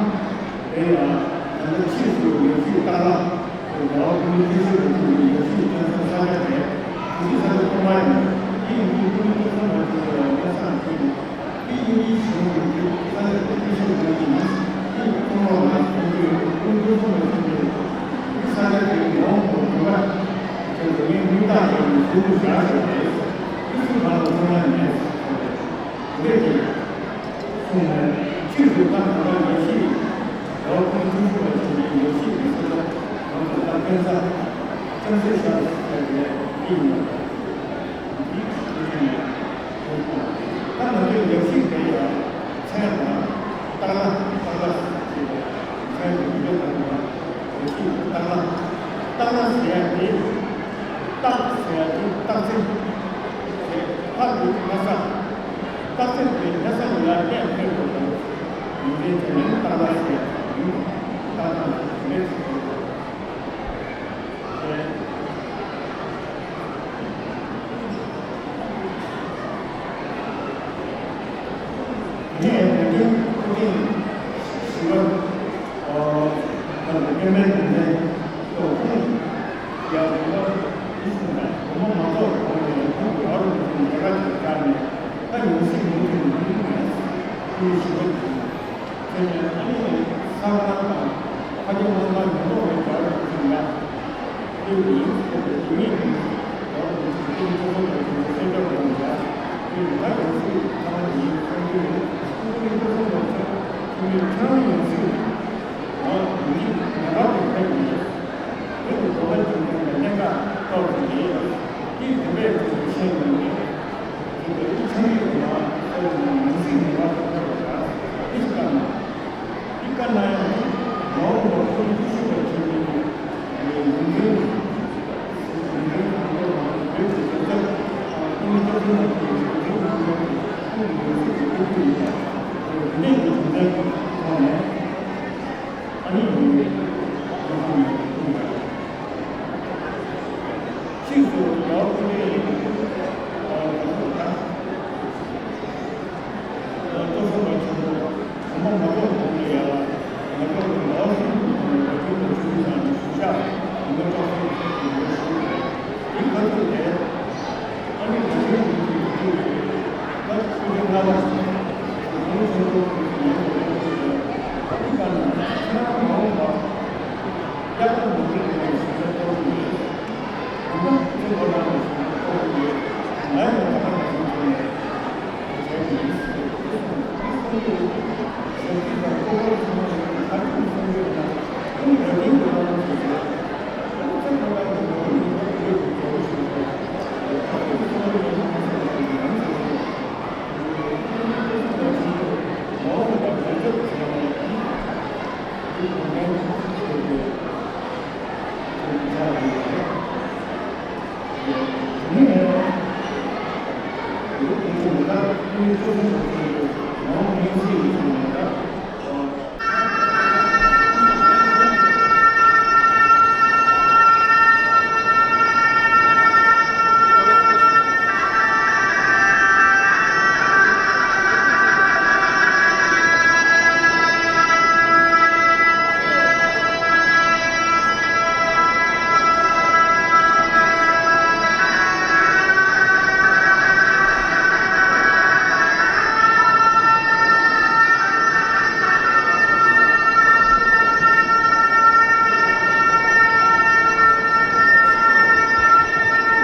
དེ་ཡང་ད་ལྟ་ཕྱིས་སུ་ཡོད་ཚུལ་ལྟར་ལ་རྒྱལ་བ་ཀུན་ལེགས་ཀྱི་ཞུ་བའི་ཐུགས་ཀྱི་ཡོད་ཚུལ་སྟོན་ས་ས་ཆ་དེ་དེ་ས་ཆ་ཐོག་མ་ཡིན། དེ་ཡིན་དུས་ཀུན་ལེགས་ཀྱི་ས་མ་ཞུ་བའི་གནས་སྟངས་དེ་ནི། དེ་ཡིན་གྱི་ཞུ་བའི་ས་ཆ་དེ་ཤོད་དགོས་ཀྱི་ཡིན། དེ་ཡིན་ཀྲུང་ལོག་ལ་ཐོན་རྒྱུ་ཀུན་ཀུན་ཐུང་ལ་ཐོན་རྒྱུ་དེ་ས་ཆ་དེ་ཡོང་དགོས་དགོས་པ་དེ་ཚོ་ངས་མིང་བཏགས་བྱས་ནས་ཞུ་དགོས་བཞག་ཞེས་པ་རེད། དེ་ཚོའི་ནང་ལ་ཚང་མ་ཉན་ཟེར་བ་རེད། དེ་འདྲས་ཀྱི་གསུངས་ནས་ཕྱིས་སུ་ད་ང་རང་ཡེ་ཤེས་རོགས་ཀུན་ཐུང་ཐུང་ལ་ཐོན་རྒྱུ་ཡེ་ཤེས་ཀྱི་ས་ཆ་ང་ཚོ་ད་ཀན་ས་ཀན་སའི་ཤར་ཟེར་བའི་དེ་ཡིན་པ་རེད། ད་ང་ཚོའི་ཡང་ཁོང་ཚོ་ད་ང་ཚོའི་ཡབ་གཞིས་དེ་ཡང་མཚན་ལ་སྟག་ལྷ། སྟག་ལྷ་ཞེས་པའི་མཚན་དེ་ཡོད་པ་དང་། ཡབ་གཞིས་སྟག་ལྷ། སྟག་ལྷ་ཟེར་ཡ་དེ་སྟག་ཟེར་ཡ་དེ་སྟག་རྩེ་ཞེས་ལྷ་དེ་ལྷ་ས། སྟག་རྩེ་དེ་ལྷ་ས་ལ་གནས་འཕེར་བ་དང་ཡོན་ཏན་དེ་ནི་སྟག་ལྷ་ཟེར་ཡ་ཡིན། སྟག་ལྷ་དེ་ལས་ཟེར་བ། ངས་དེ་རིང་སྐུ་ཕྲེང་བཞི་པ་ཨ་ད་ལྟ་སྐྱེ་དམན་དེ་ནས་ཐོག་ཁོང་ཡང་དེ་ལ་ཡིད་སུན་དང་སྒོ་མོ་མ་གཏོགས་གོང་ནས་ཁོང་གི་ཨ་རུ་ནས་ཡ་ར་ཅིག་བཅར་ནས་ད་ཡོང་སྲིད་མི་འདུག་ནས་དེ་རིང་ངས་སྐུ་ཕྲེང་བཞི་པ་དེ། དེ་ནས་ཨ་ནི་ས་གནང་དང་ཕ་གི་དམངས་ཁང་ཉོ་ཐོག་ལ་རྒྱ་རུ་ཚུད་ཡ། དེ་ཡིན་ཟེར་བའི་དེ་ཉིད་ཀྱི་རྒྱ་རུ་ཚུད་དེ་ཚོ་ཚོ་ལ་དེ་ཚོ་སེམས་ཁྲལ་གཏོང་ཡ། དེ་ཡིན་ན་ཡོང་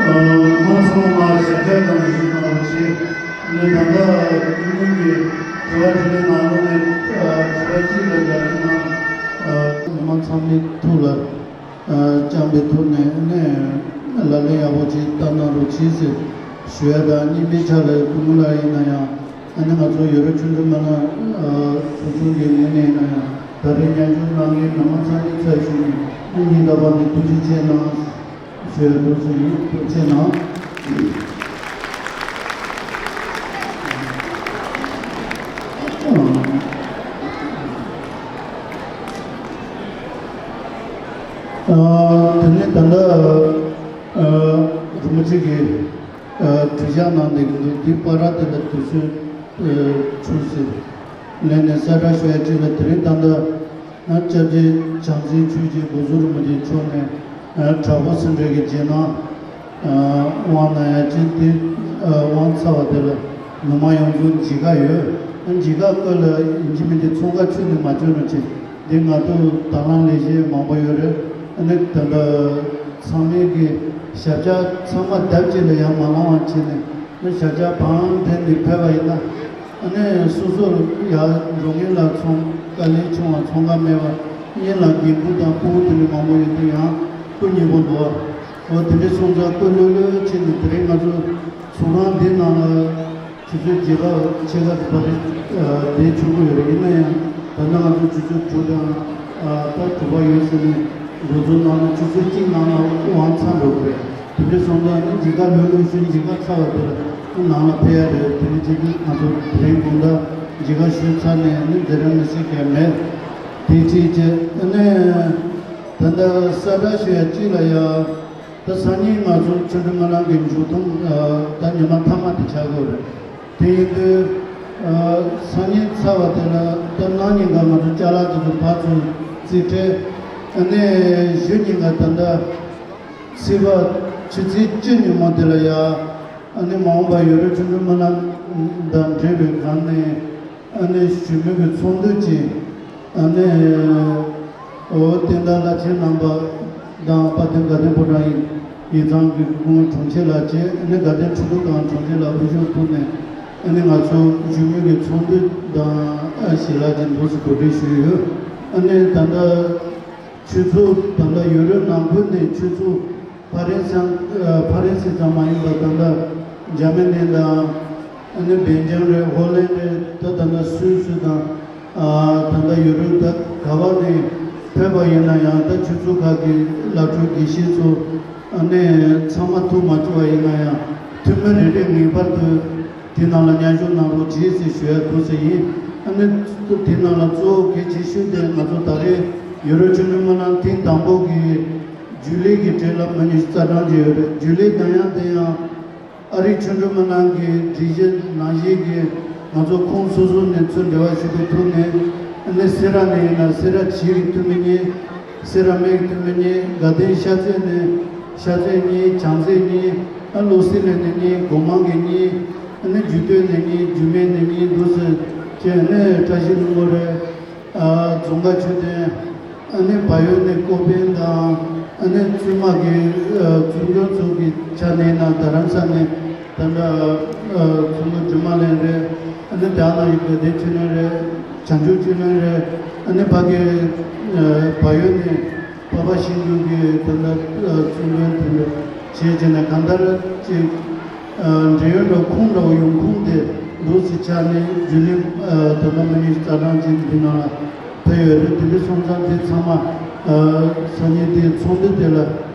ཨ། མ་ཚང་མ་ཞབས་བཀྱག་དང་བཞུགས་གནང་རོགས་ཞེས། ནས་ད་ལྟ་ཉིན་མོ་གི་དྲི་བ་དྲིས་ལན་ནང་ལོགས་ནས། ཨ། དྲི་བ་གཅིག་ལ་རྒྱག་གི་ན། ཨ། མི་མང་ཚང་མའི་ཐུགས་ལ། ཨ། བཅངས་པའི་ཐོག་ནས་ནས་ལག་ལེན་ཡག་པོ་ཅིག་བསྟར་གནང་རོགས་གྱིས་ཟེར་ཞུ་ཡ་དང་། གཉིས་པའི་ཆ་ལ་སྐུ་ངོ་ལགས་ཡིན་ན་ཡང་། ཨ་ནི་ང་ཚོ་ཡོ་རོབ་ཆུ་འབྲུག་སྨོན་ལམ་ཚོགས་ཆུང་གི་ངོས་ནས་ཡིན་ན་ཡང་། ད་རེས་མཉམ་ཞུགས་གནང་མཁན་མི་མང་ཚང་མའི་ཚབ་ཞུས་ནས་ཨ་ནི་ཉིན་རྟག་པར་ནས་ཐུགས་རྗེ་ཆེ་གནང་ཞུ་ཡ་འདུག་ཟེར་ཡིན། ཐུགས་རྗེ་གནང་། ཨ། དེ་ནས་ད་ལྟ། ཨ། རིན་པོ་ཆེ་གིས། ཨ། གྲོས་འཆར་གནང་བསྡད་ཀྱི་འདུག་དེ་བར་དེ་ལ་དུས་ཚོད། ཨ། འཕྲོ་ཟིན་ལས་ནས་གསལ་བསྒྲགས་ཞུ་ཡ་གཅིག་ལ། དེ་རིང་ད་ལྟ་ཨ། སྐྱབས་རྗེ་བྱང་རྩེ་ཆོས་རྗེ་སྒོ་ཟོར་རིན་པོ་ཆེ་མཆོག་ནས། ཨ། དྲག་པོ་སེ་འབྲས་ཀྱི་རྗེས་གནང་། ཨ། དབང་གནང་ཡ་གཅིག་དེ། ཨ། དབང་ཚར་བ་དེ་ལ་མི་མང་ཡོངས་རྫོགས་མཇལ་ཁ་ཡོད། ཨ། མཇལ་ཁ་སྐོར་ལ་ཡིན་གཅིག་མིན་གཅིག་ཚོང་ཁ་ཁྱོན་ནས་མ་བཅོས་རོགས་བྱེད། འདི་ང་ཚོ་དང་བླངས་ལས་བྱེད་མང་པོ་ཡོད་རེད། ཨ་ནི་ད་ལྟ་ཚང་མས་ཀྱི་ཞབས་བཀྱག་ཚང་མ་ལྡབ་གཅིག་ལ་ཡར་མ་ལངས་པ་བྱས་ནས། ཨ་ནི་ཞབས་བཀྱག་བང་འགྲན་ནས་ཕེབས་པ་ཡིན་ན། ཨ་ནི་སོ་སོར་ཡར་འགྲོ་མཁན་ལ་ཚོང་དཀའ་ལས་ཆུང་བ། ཚོང་ཁང་མེད་པ། གཉེན་ལ་རྒན་བུ་དང་སྤུ་གུ་དེ་འདྲ་མང་པོ་ཡོད་དུས་ཡང་སྐུ་ཉེ་པོ་འདུག་བ། འོ་དེ་འདྲའི་སོང་ཙང་སྐུ་ལྷོད་ལྷོད་བྱས་ནས། དེ་རིང་ང་ཚོ་ཚོགས་ཁང་འདི་ནང་ལ་ཆུ་ཚོད་བརྒྱད་པ་ཕྱེད་ཀ་དེ་བར་དུ་བསྡད་ཆོག་གི་ཡོད་རེད། ཡིན་ན་ཡང་ད་ལྟ་ང་ཚོ་ཆུ་ཚོད་དྲུག་དང་། ཨ། ད་དྲུག་པ་ཡོད་ཟེར་ནས་འགོ་འཛུགས་གནང་ན། ཆུ་ཚོད་གཅིག་ནང་ལ་དབང་ཚར་འགྲོ་གི་རེད། དེ་འདྲ་སོང་ཙང་ནི་མཇལ་ཁ་ལྷོད་ལྷོད་ཞུས། མཇལ་ཁ་ཚར་བ་དེར་ནང་ལ་ཕེབས་ཡ་རེད། དེ་འདྲ་བྱེད་དུས་ང་ཚོ་དེ་རིང་དགོང་དག་མཇལ་ཁ་ཞུས་ཚར་ནས་ནི་མཛད་རིམ་མི་སྲིད་མཁན་མེད། དེ་གཅིག་བྱས་ནས་ད་ལྟ་གསལ་བསྒྲགས་ཞུ་ཡ་གཅིག་ལ་ཡ། ད་སང་ཉིན་ང་ཚོ་ཆུ་འབྲུག་སྨོན་ལམ་གྱི་མཇུག་སྡོམ། ཨ། ད་ཉི་མ་མཐའ་མ་དེ་ཆགས་ཀྱི་ཡོད་རེད། དེ་ཡིན་དུས། ཨ། སང་ཉིན་ཚར་བ་དེ་ལ་ད་གནངས་ཉིན་ཀ་ང་ཚོ་ཅ་ལག་དེ་ཚོ་ཕར་ཚུར་རྩིས་སྤྲད། ཨ་ནི་གཞེས་ཉིན་ཀ་ད་ལྟ་ཚེས་པ་ཕྱི་ཚེས་བཅུ་ཉིན་མོ་དེ་ལ་ཡ། ཨ་ནི་མ་འོངས་པར་ཡོ་རོབ་ཆུ་འབྲུག་སྨོན་ལམ་དང་འབྲེལ་བའི་སྒང་ནས། ཨ་ནི་གཞོན་ནུ་གི་ཚོགས་འདུ་ཅིག་ཨ་ནི། འོ། བསྟན་དར་བླ་ཆེན་རྣམ་པ་དང་། དཔལ་ལྡན་དགའ་ལྡན་ཕོ་བྲང་ཡིག་ཚང་གི་སྐུ་ངོ་དྲུང་ཆེ་ལགས་བཅས། ཨ་ནི་དགའ་ལྡན་ཕྲུ་གུ་ཁང་དྲུང་ཆེ་ལགས་དབུ་བཞུགས་ཕུལ་ནས། ཨ་ནི་ང་ཚོ་གཞོན་ནུ་གི་ཚོགས་འདུ་དང་ཨ་ཞལ་ལག་ཅིག་འདུག་སེ་གོ་སྒྲིག་ཞུས་ཡོད། ཨ་ནི་ད་ལྟ་ཆུ་ཚོད་ད་ལྟ་ཡུ་རོབ་ནང་ཁུལ་ནས་ཆུ་ཚོད་ཕ་རན་སི་ཨ་ཕ་རན་སི་ཙམ་མ་ཡིན་པར་ད་ལྟ་འཇར་མ་ནི་དང་ཨ་ནི་སྦེལ་ཇམ་རེད། ཧོ་ལན་རེད། ད་ད་ལྟ་སུད་སི་དང་ཨ་ད་ལྟ་ཡུ་རོབ་ད་ག་བ་ནས་ཕེབས་པ་ཡིན་ན་ཡང་ད་ཆུ་ཚོད་ཁག་གི་བླ་སྤྲུལ་དགེ་བཤེས་ཚོ་ཨ་ནི་ཚང་མ་ཐུག་མ་བཅུག་པ་ཡིན་ན་ཡང་འཐུས་མི་རེ་རེ་ངེས་པར་དུ་དེ་ནང་ལ་མཉམ་ཞུགས་གནང་རོགས་གྱིས་ཟེར་ཞུ་ཡ་འདུག་ཟེར་ཡིན། ཨ་ནི་དེ་ནང་ལ་གཙོ་བོ་གལ་ཆེ་ཤོས་དེ་ང་ཚོ་ད་རེས་ཡུ་རོབ་ཆུ་འགྲུལ་སྨོན་ལམ་ཐེངས་དང་པོ་གི་རྒྱུན་ལས་ཀྱི་གྲས་ལ་མི་ཉུང་ཤས་རྩ་གྲངས་ཅིག་ཡོད་རེད། རྒྱུན་ལས་གདན་ཡག་དེ་ཡང་ཨ་རིའི་ཆུ་འགྲུལ་སྨོན་ལམ་གྱི་སྒྲིག་གཞི་ནང་བཞིན་གྱི་ང་ཚོ་ཁོངས་སོ་སོ་ནས་ཚུར་འབྲེལ་བ་ཞུ་གི་ཐུག་ནས་ཨ་ནི་སེ་ར་ནས་ཡིན་ན་སེ་ར་བྱེས་ཀྱི་འཐུས་མི་གཉིས། སེ་ར་སྨད་ཀྱི་འཐུས་མི་གཉིས། དགའ་ལྡན་ཤར་རྩེ་ནས་ཤར་རྩེ་གཉིས། བྱང་རྩེ་གཉིས། ཨ་བློ་གསལ་གླིང་ནས་གཉིས། སྒོ་མང་གི་གཉིས། ཨ་ནི་རྒྱུད་སྟོད་ནས་གཉིས། རྒྱུད་སྨད་ནས་གཉིས་འདུག་སེ་བྱས་ནས་བཀྲ་ཤིས་ལྷུན་པོ་རེད། ཨ་རྫོང་དཀར་མཆོད་རྟེན། ཨ་ནི་བལ་ཡུལ་ནས་ཀོ་པན་དང་ཨ་ནི་བཙུན་མ་གི་ཨ་བཙུན་ཆུང་ཚོ་གི་ཆ་ནས་ཡིན་ན་རྡ་རམ་ས་ནས་ད་ལྟ་ཨ་བཙུན་མོ་སྒྲོལ་མ་གླིང་རེད། ཨ་ནི་དེ་ནང་ཡོད་པའི་དགའ་ལྡན་ཆོས་གླིང་རེད། བྱང་ཆུབ་ཆོས་གླིང་རེད། ཨ་ནི་ཕ་གི་ཨ་བལ་ཡུལ་ནས་འཕགས་པ་ཤིང་ཀུན་གྱི་ད་ལྟ་ཨ་བཙུན་དགོན་དེ་འདྲ་བྱས་བྱས་ནས་གང་ལྟར་ཅིག་ཨ་འབྲེལ་ཡོད་འདྲ་ཁོངས་འདྲ་བོ་ཡོང་ཁུངས་དེ་འདུག་སེ་ཆགས་ནས་རྒྱུན་ལས་ཨ་ད་ལྟ་མི་ཉུང་ཤས་རྩ་གྲངས་ཅིག་འདི་ནང་ལ་ཕེབས་ཡོད་རེད། དེ་འདྲ་སོང་ཙང་དེ་ཚང་མ་ཨ་སང་ཉིན་དེ་ཚོགས་འདུ་དེ་ལ་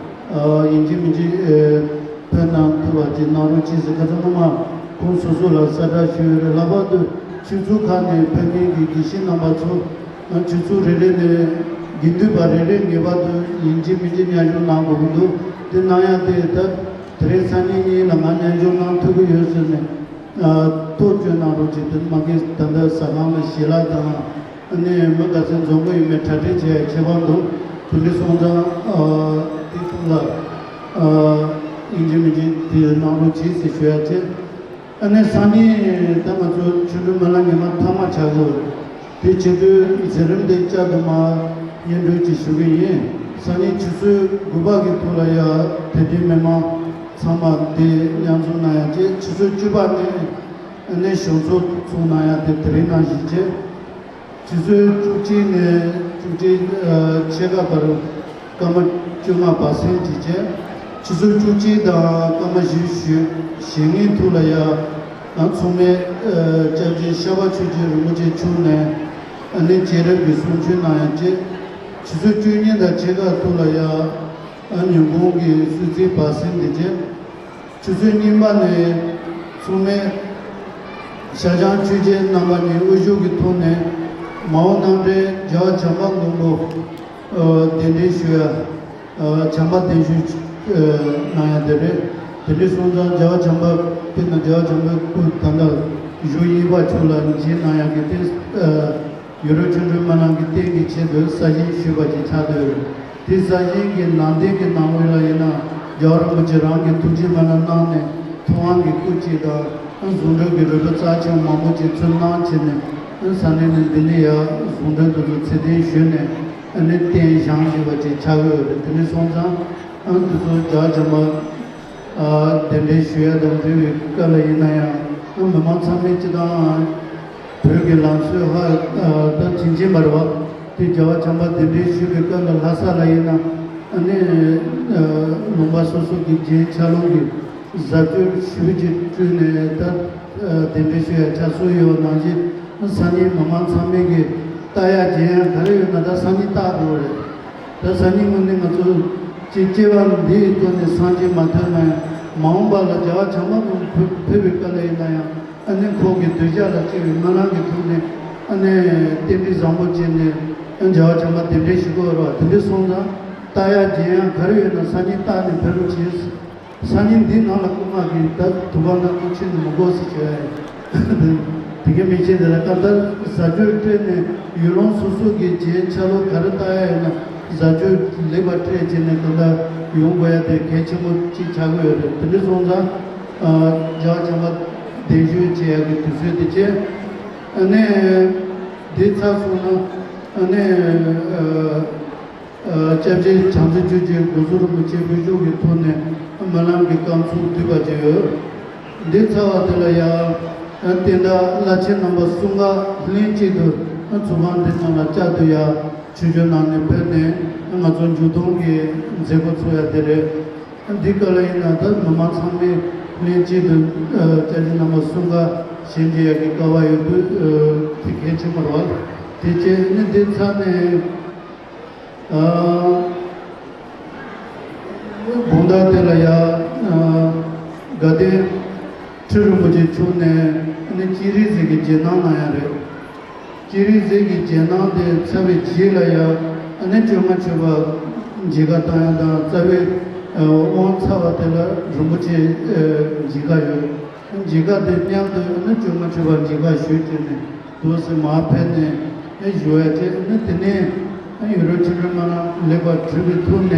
ཨ་ཡིན་གཅིག་མིན་གཅིག་ཨ་ཕེབས་གནང་ཐུབ་པ་ཅིག་གནང་རོགས་གྱིས་ཟེར་ཁ་སང་སྔོན་མ་ཁོང་སོ་སོ་ལ་གསལ་བསྒྲགས་ཞུས་ཡོད་རེད། ལྷག་པར་དུ་ཆུ་ཚོད་ཁག་ནས་ཕེབས་མཁན་གྱི་དགེ་བཤེས་རྣམ་པ་ཚོ་ཨ་ཆུ་ཚོད་རེ་རེ་ནས་དགེ་འདུན་པ་རེ་རེ་ངེས་པར་དུ་ཡིན་གཅིག་མིན་གཅིག་མཉམ་ཞུགས་གནང་དགོས་ཀྱི་འདུག་དེ་གནང་ཡ་དེ་ད་དེ་རིང་སང་ཉིན་གཉིས་ལ་ང་མཉམ་ཞུགས་གནང་ཐུབ་ཀྱི་ཡོད་ཟེར་ནས་ཨ་ཐག་གཅོད་གནང་རོགས་གྱིས། དེ་མ་གི་ད་ལྟ་ཟ་ཁང་ལ་ཞལ་ལག་དང་། ཨ་ནི་མི་ག་ཚོད་འཛོམས་ཀྱི་ཡོད་མེད་གྲ་སྒྲིག་བྱེད་ཡ་ཁྱད་པར་འདུག་དེ་འདྲ་སོང་ཙང་ཨ་དེ་ཐོག་ལ་ཨ་ཡིན་གཅིག་མིན་གཅིག་དེ་གནང་རོགས་གྱིས་ཟེར་ཞུ་ཡ་བྱས། ཨ་ནི་སང་ཉིན་ད་ང་ཚོ་ཆུ་འགྲུལ་སྨོན་ལམ་ཉི་མ་མཐའ་མ་ཆགས་ཀྱི་ཡོད་རེད། དེ་བྱེད་དུས་མཛད་རིམ་དེ་བསྐྱར་དུ་མར་སྙན་སྒྲོན་ཅིག་ཞུ་གི་ཡིན། སང་ཉིན་ཆུ་ཚོད་དགུ་པ་གི་ཐོག་ལ་ཡ་དད་ལྡན་མི་མང་ཚང་མ་དེ་མཉམ་འཛོམས་གནང་ཡ་བྱས། ཆུ་ཚོད་བཅུ་པ་ནས་ཨ་ནི་ཞོགས་ཚོགས་ཚོགས་གནང་ཡ་དེ་དེ་རིང་ནང་བཞིན་བྱས། ཆུ་ཚོད་བཅུ་གཅིག་ནས་བཅུ་གཅིག་ཨ་ཕྱེད་ཀ་བར་སྐར་མ་བཅོ་ལྔ་བར་གསེང་ཅིག་བྱས། ཆུ་ཚོད་བཅུ་གཅིག་དང་སྐར་མ་བཞི་བཅུ་ཞེ་ལྔའི་ཐོག་ལ་ཡ་ང་ཚང་མས་ཨ་སྐྱབས་རྗེ་ཤར་པ་ཆོས་རྒྱལ་རིན་པོ་ཆེ་མཆོག་ནས་ཨ་ནི་སྤྱན་རབ་ཀྱི་གསུང་ཆོས་གནང་ཡ་བྱས། ཆུ་ཚོད་བཅུ་གཉིས་དང་ཕྱེད་ཀ་ཐོག་ལ་ཡ་ཨ་ཉིན་གུང་གི་གསོལ་ཚིགས་བར་གསེང་དེ་བྱས། ཆུ་ཚོད་གཉིས་པ་ནས་ཚང་མས་ཤར་བྱང་ཆོས་རྗེ་རྣམ་པ་གཉིས་དབུ་བཞུགས་ཀྱི་ཐོག་ནས་མ་འོངས་རྣམ་འདྲེན་རྒྱལ་བ་བྱམས་པ་མགོན་པོ་ཨ་གདན་འདྲེན་ཞུ་ཡ་ཨ་བྱམས་པ་གདན་ཞུ་ཨ་གནང་ཡ་དེ་རེད། དེ་འདྲ་སོང་ཙང་རྒྱལ་བ་བྱམས་པ་དཔེར་ན་རྒྱལ་བ་བྱམས་པའི་སྐུ་ད་ལྟ་གཞུང་གཉིས་པ་མཆོག་ལ་མཇལ་གནང་ཡ་གི་ཏེ་ཨ་ཡུ་རོབ་ཆོས་འབྲེལ་སྨོན་ལམ་གྱི་རྟེན་གྱི་ཆེད་དུ་གསར་བཞེངས་ཞུས་པ་ཞིག་ཆགས་བསྡད་ཡོད། དེ་གསར་བཞེངས་ཀྱི་ནང་རྟེན་གྱི་ནང་ལོགས་ལ་ཡིན་ན་རྒྱལ་བ་རིན་པོ་ཆེ་རང་གིས་ཐུགས་རྗེ་སྨོན་ལམ་གནང་ནས་ཐུབ་དབང་གི་སྐུ་གཅིག་དང་གཟུངས་སྒྲུབ་ཀྱི་རོལ་པ་རྩ་ཆེན་མང་པོ་ཅིག་ཚུར་གནང་བྱས་ནས་ས་གནས་ནས་འདི་ནས་ཡར་གཟུངས་སྒྲུབ་དེ་ཚོ་ཚད་ལྡན་ཞུས་ནས་ཨ་ནི་རྟེན་བཞེངས་ཞུས་པ་ཅིག་ཆགས་ཀྱི་ཡོད་རེད། དེ་འདྲ་སོང་ཙང་ཨ་འདི་ཚོ་རྒྱལ་བ་བྱམས་པ་ཨ་གདན་འདྲེན་ཞུ་ཡ་དང་འབྲེལ་བའི་སྐབས་ལ་ཡིན་ན་ཡང་ཨ་མི་མང་ཚང་མས་སྤྱི་བཏང་བོད་ཀྱི་ལམ་སྲོལ་ཧ་ཨ་ད་དྲིན་ཆེན་པ་རེད་བ། དེ་རྒྱལ་བ་བྱམས་པ་གདན་འདྲེན་ཞུ་བའི་སྐབས་ལ་ལྷ་ས་ལ་ཡིན་ན་ཨ་ནི་ཨ་ལུང་པ་སོ་སོ་གི་རྒྱན་ཆ་ལུགས་ཀྱི་བཟའ་སྤྱོད་ཞིབ་ཅིག་བསྐྲུན་ནས་ད་ཨ་གདན་འདྲེན་ཞུ་ཡ་ཆ་སྲོལ་ཡོད་པ་ནང་བཞིན་ཨ་སང་ཉིན་མི་མང་ཚང་མས་ཀྱི་ལྟ་ཡ་མཇལ་ཡ་ག་རེ་ཡོད་ན་ད་སང་ཉིན་ལྟ་དགོས་རེད། ད་སང་ཉིན་དངོས་གནས་ང་ཚོ་ཅིག་སྐྱེ་བ་འདིའི་ཐོག་ནས་སངས་རྒྱས་མ་ཐོབ་ན་ཡང་མ་འོངས་པ་ལ་རྒྱལ་བ་བྱམས་པ་ཁོང་ཕེབས་ཕེབས་པའི་སྐབས་ལ་ཡིན་ན་ཡང་ཨ་ནི་ཁོང་གི་གདུལ་བྱ་ལ་སྤྱི་བའི་སྨོན་ལམ་གྱི་ཐོག་ནས་ཨ་ནི་རྟེན་འབྲེལ་བཟང་པོ་བྱས་ནས་ཨ་རྒྱལ་བ་བྱམས་པ་གདན་འདྲེན་ཞུ་དགོས་རེད་བ། དེ་འདྲ་སོང་ཙང་ལྟ་ཡ་མཇལ་ཡ་ག་རེ་ཡོད་ན་སང་ཉིན་ལྟ་ནས་ཕེབས་རོགས་བྱེད། སང་ཉིན་འདི་ནང་ལ་སྐུ་མ་གིས་ད་དུ་བ་ན་ཁོ་ཆེ་ནི་མི་དགོས་ཟེར་བྱས་ཡ་ཡིན། དེ་གའི་མི་ཆེན་དེ་ལ་གང་ལྟར་བཟའ་སྤྱོད་སྤྲད་ནས་ཡུལ་ལུང་སོ་སོ་གི་རྒྱན་ཆ་ལུགས་ག་རེ་བཏགས་ཡ་ཡོད་ན་བཟའ་སྤྱོད་ལེགས་པ་སྤྲད་བྱས་ནས་གང་ལྟར་ཡོང་དགོས་ཡ་དེ་གལ་ཆེན་པོ་གཅིག་ཆགས་ཀྱི་ཡོད་རེད། དེ་འདྲ་སོང་ཙང་རྒྱལ་བ་བྱམས་པ་གདན་ཞུ་བྱེད་ཡ་གི་དུས་ཚོད་དེ་བྱས། ཨ་ནི་འདི་ཚར་སོང་ན་ཨ་ནི། སྐྱབས་རྗེ་བྱང་རྩེ་ཆོས་རྗེ་སྒོ་ཟུར་རིན་པོ་ཆེ་དབུ་བཞུགས་ཀྱི་ཐོག་ནས་སྨོན་ལམ་གྱི་སྐར་ཚོགས་བསྡུས་པ་ཅིག་ཡོད། འདི་ཚར་བ་དེ་ལ་ཡང་ བསྟན་བདག་བླ་ཆེན་རྣམ་པ་གསུམ་ཀ་ལྷན་ཅིག་ཏུ་ཚོགས་ཁང་འདི་ནང་ལ་བཅར་དུ་ཡ་ཆོས་ཞུ་གནང་ནས་ཕེབས་ནས་ང་ཚོ་མཇུག་སྡོམ་གྱི་མཛད་སྒོ་ཚོགས་ཡ་དེ་རེད། འདི་ག་ལ་ཡིན་ན་ད་མི་མང་ཚང་མས་ལྷན་ཅིག་ཏུ་སྐྱབས་རྗེ་རྣམ་པ་གསུམ་ཀ་ཞལ་མཇལ་ཡ་གི་སྐལ་བ་ཡོད་དུས་དེ་གལ་ཆེན་པོ་རེད་བ། དེ་བྱས་ནས་འདི་ཚར་ནས། ཨ། དགོང་དག་དེ་ལ་ཡ། ཨ། དགའ་ལྡན་ཁྲི་རིན་པོ་ཆེ་མཆོག་ནས་ཨ་ནི་སྤྱན་རས་གཟིགས་ཀྱི་རྗེས་གནང་གནང་ཡ་རེད། སྤྱན་རས་གཟིགས་ཀྱི་རྗེས་གནང་དེ་ཚར་བའི་རྗེས་ལ་ཡ་ཨ་ནི་བཅོ་ལྔ་མཆོད་པ་མཇལ་ཁ་བཏང་ཡ་དང་རྩ་བའི་དབང་ཚར་བ་དེ་ལ་རིན་པོ་ཆེ་མཇལ་ཁ་ཡོད། མཇལ་ཁ་དེ་མཉམ་དུ་ཨ་ནི་བཅོ་ལྔ་མཆོད་པ་མཇལ་ཁ་ཞུས་བྱས་ནས། འདུག་སེ་མར་ཕེབས་ནས་ཨེ་ཞུ་ཡ་བྱས་ནས་དེ་ནས་ཨ་ཡུ་རོབ་ཆོས་འབྲེལ་སྨོན་ལམ་ལེགས་པར་གྲུབ་པའི་ཐོག་ནས་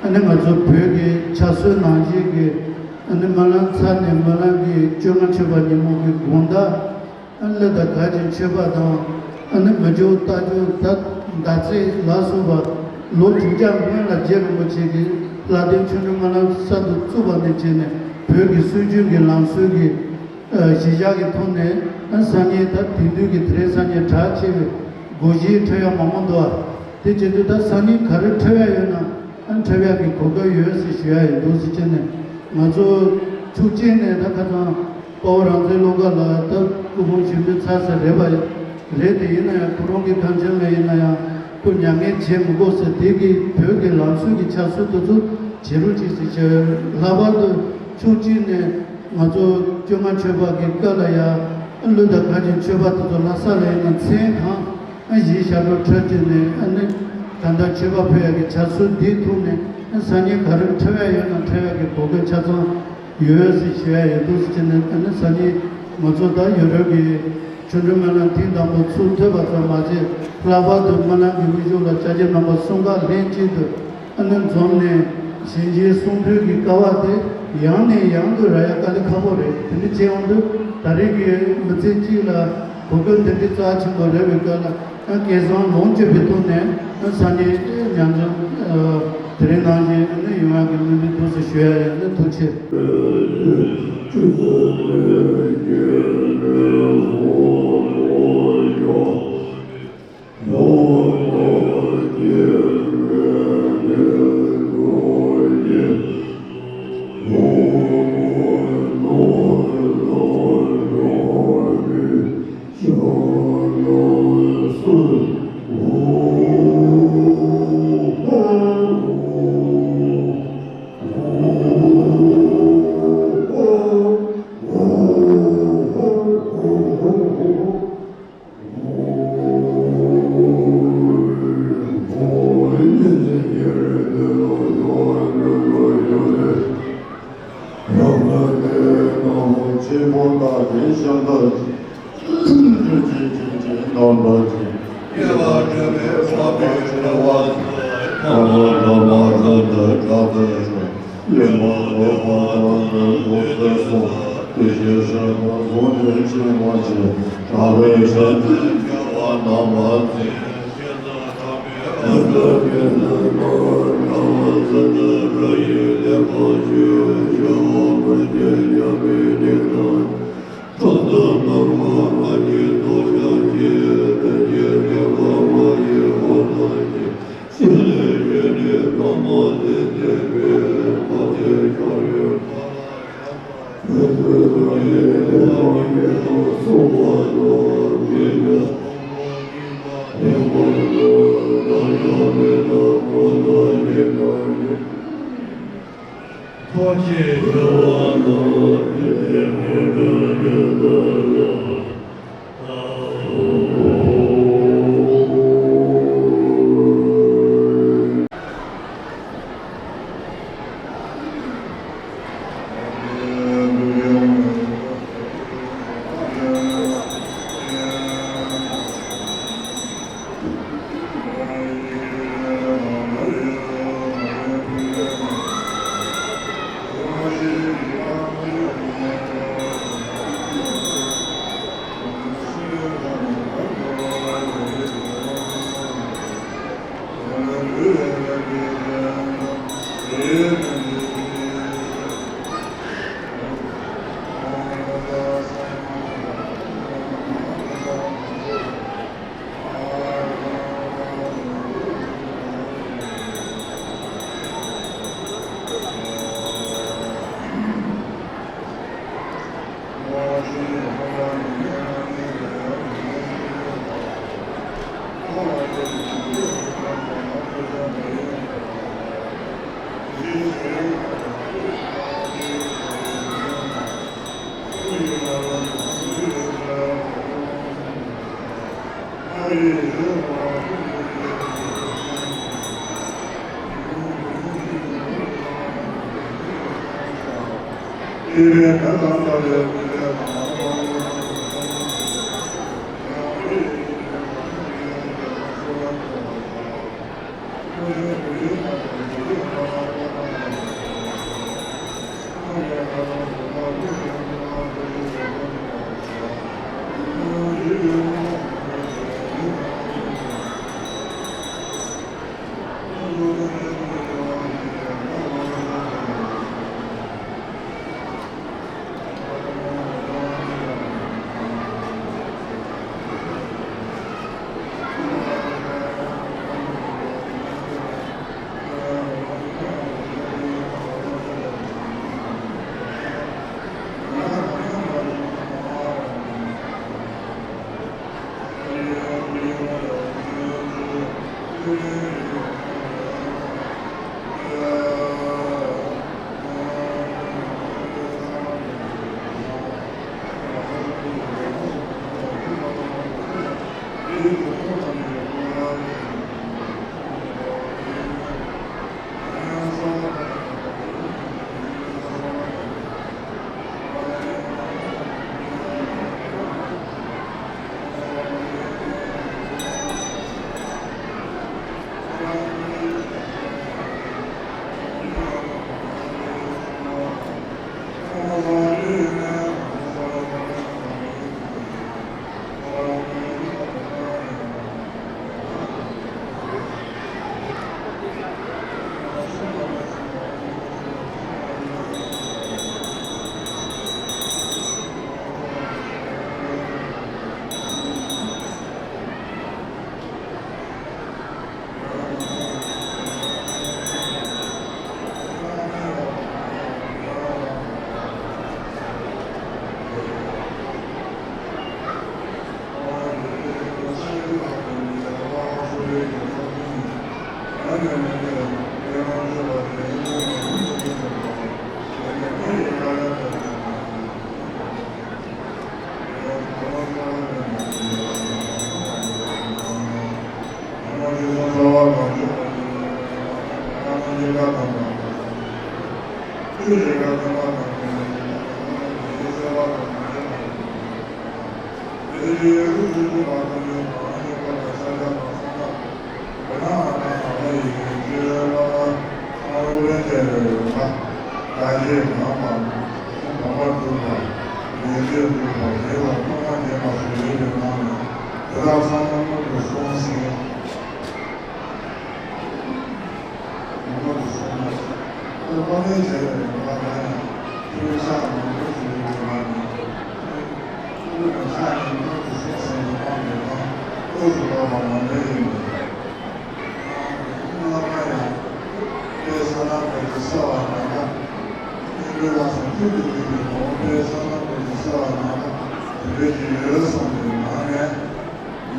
ཨ་ནི་ང་ཚོ་བོད་ཀྱི་ཕྱག་སྲོལ་ནང་བཞིན་གྱི་ཨ་ནི་སྨོན་ལམ་ཚར་ནས་སྨོན་ལམ་གྱི་བཅོ་ལྔ་མཆོད་པ་ཉིན་མོ་གི་དགོང་དག་ཨ་ནི་གླུ་དང་གར་གྱི་མཆོད་པ་དང་ཨ་ནི་མི་འགྱུར་རྟག་འགྱུར་ད་ཟླ་ཚེས་ལ་སོགས་པ་ལོ་དྲུག་བརྒྱ་སྔོན་ལ་རྗེ་རིན་པོ་ཆེ་གིས་ལྷ་ལྡན་ཆོས་འབྲེལ་སྨོན་ལམ་གསར་དུ་བཙུགས་པ་ནས་བྱས་ནས་བོད་ཀྱི་སྲོལ་རྒྱུན་གྱི་ལམ་སྲོལ་གྱི། གཞིར་བཞག་གི་ཐོག་ནས་སང་ཉིན་ད་དེང་དུས་ཀྱི་དེ་རིང་སང་ཉིན་གྲགས་ཆེ་བའི་སྒོར་གཞས་འཁྲབ་ཡག་མང་པོ་འདུག་ཨ། དེ་བྱེད་དུས་ད་སང་ཉིན་ག་རེ་འཁྲབ་ཡག་ཡོད་ན་ཨ་འཁྲབ་ཡག་གི་གོ་སྐབས་ཡོད་ཟེར་ཞུ་ཡག་ཡིན་འདུག་ཟེར་བྱས་ནས་ང་ཚོ་ཕྱོགས་གཅིག་ནས་ད་ཁ་སང་དཔའ་བོ་རང་བཙན་བློ་དགའ་ལགས་ད་སྐུ་ཕུང་ཞུ་འབུལ་ཚར་ཟེར་རེད་པ། རེད་དེ་ཡིན་ན་ཡང་ཁོ་རང་གི་ཁམས་ཆེན་ལ་ཡིན་ན་ཡང་སྐུ་མྱ་ངན་བྱེད་མི་དགོས་ཟེར་དེ་གི་བོད་ཀྱི་ལམ་སྲོལ་གྱི་ཕྱག་སྲོལ་དེ་ཚོ་བྱེད་རོགས་གྱིས་ཟེར་བྱས་ལྷག་པར་དུ་ཕྱོགས་གཅིག་ནས། ང་ཚོ་བཅོ་ལྔ་མཆོད་པ་གི་སྐབས་ལ་ཡང་གླུ་དང་གར་གྱི་མཆོད་པ་དེ་ཚོ་ལྷ་ས་ལ་ཡིན་ན་མཚན་གང་ཨ་གཞས་ཞབས་བྲོ་འཁྲབ་བྱས་ནས་ཨ་ནི་ད་ལྟ་མཆོད་པ་ཕུལ་ཡག་གི་ཕྱག་སྲོལ་འདིའི་ཐོག་ནས་ཨ་སང་ཉིན་ག་རེ་འཁྲབ་ཡག་ཡོད་ན་འཁྲབ་ཡག་གི་གོ་སྐབས་ཆ་ཚང་ཡོད་ཟེར་ཞུ་ཡག་ཡོད་འདུག་ཟེར་བྱས་ནས་ཨ་ནི་སང་ཉིན་ང་ཚོ་ད་ཡུ་རོབ་ཀྱི་ཆོས་འབྲེལ་སྨོན་ལམ་ཐེངས་དང་པོ་ཚུགས་ཐུབ་པ་ཙམ་མ་ཟད་ལྷག་པར་དུ་སྨོན་ལམ་གྱི་དབུ་བཞུགས་ལ་སྐྱབས་རྗེ་རྣམ་པ་གསུམ་ཀ་ལྷན་ཅིག་ཏུ། ཨ་ནི་འཛོམས་ནས་ཞལ་མཇལ་གསུང་འབུལ་གྱི་སྐལ་བ་དེ་ཡང་ནས་ཡང་དུ་རག་ཡ་དཀའ་ལས་ཁག་པོ་རེད། དེ་འདྲ་བྱས་ཡོང་དུས་ད་རེས་ཀྱི་མི་ཚེ་གཅིག་ལ་གོ་སྐབས་འདི་འདྲའི་རྩ་ཆེན་པོ་རག་པའི་སྐབས་ལ་ཨ་སྐལ་བཟང་ལོངས་སྤྱོད་པའི་ཐོག་ནས་ཨ་སང་ཉིན་ཉམས་མྱོང་དེ་རིང་ནང་བཞིན་ཨ་ནི་ཡོང་ཡག་གི་སྨོན་འདུན་ཐུགས་སུ་ཞུ་ཡ་ཡིན། ཨ་ནི་ཐུགས་རྗེ་ཆེ།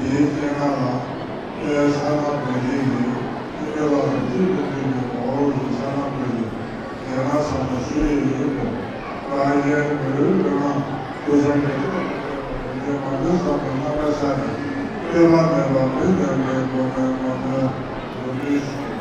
འདིའི་སྤྱན་སྔ་ལ་དཔལ་ས་ན་བོད་ཡིག་ཡིན། ཨི་ལ་རུ་ཏི་ཏུ་ཏུ་ཡིན། འོ་རུ་ས་ན་བོད་ཡིག་རྒྱ་ནག་ས་ན་ཞུ་ཡི་ཡོད་དོ། བཀའ་བརྒྱད་མི་ལུས་ལུས་ན་སྐུ་གསུམ་གྱི་ཐུགས་ཀྱི་མ་ལུས་བསམ་པའི་རྣམ་པར་ཤར་ནས་སྐྱེ་བ་མེད་པ་མི་ལྡན་པའི་སྒོ་ནས་མ་ཐོན་ལོ་རྒྱུས་ཤིག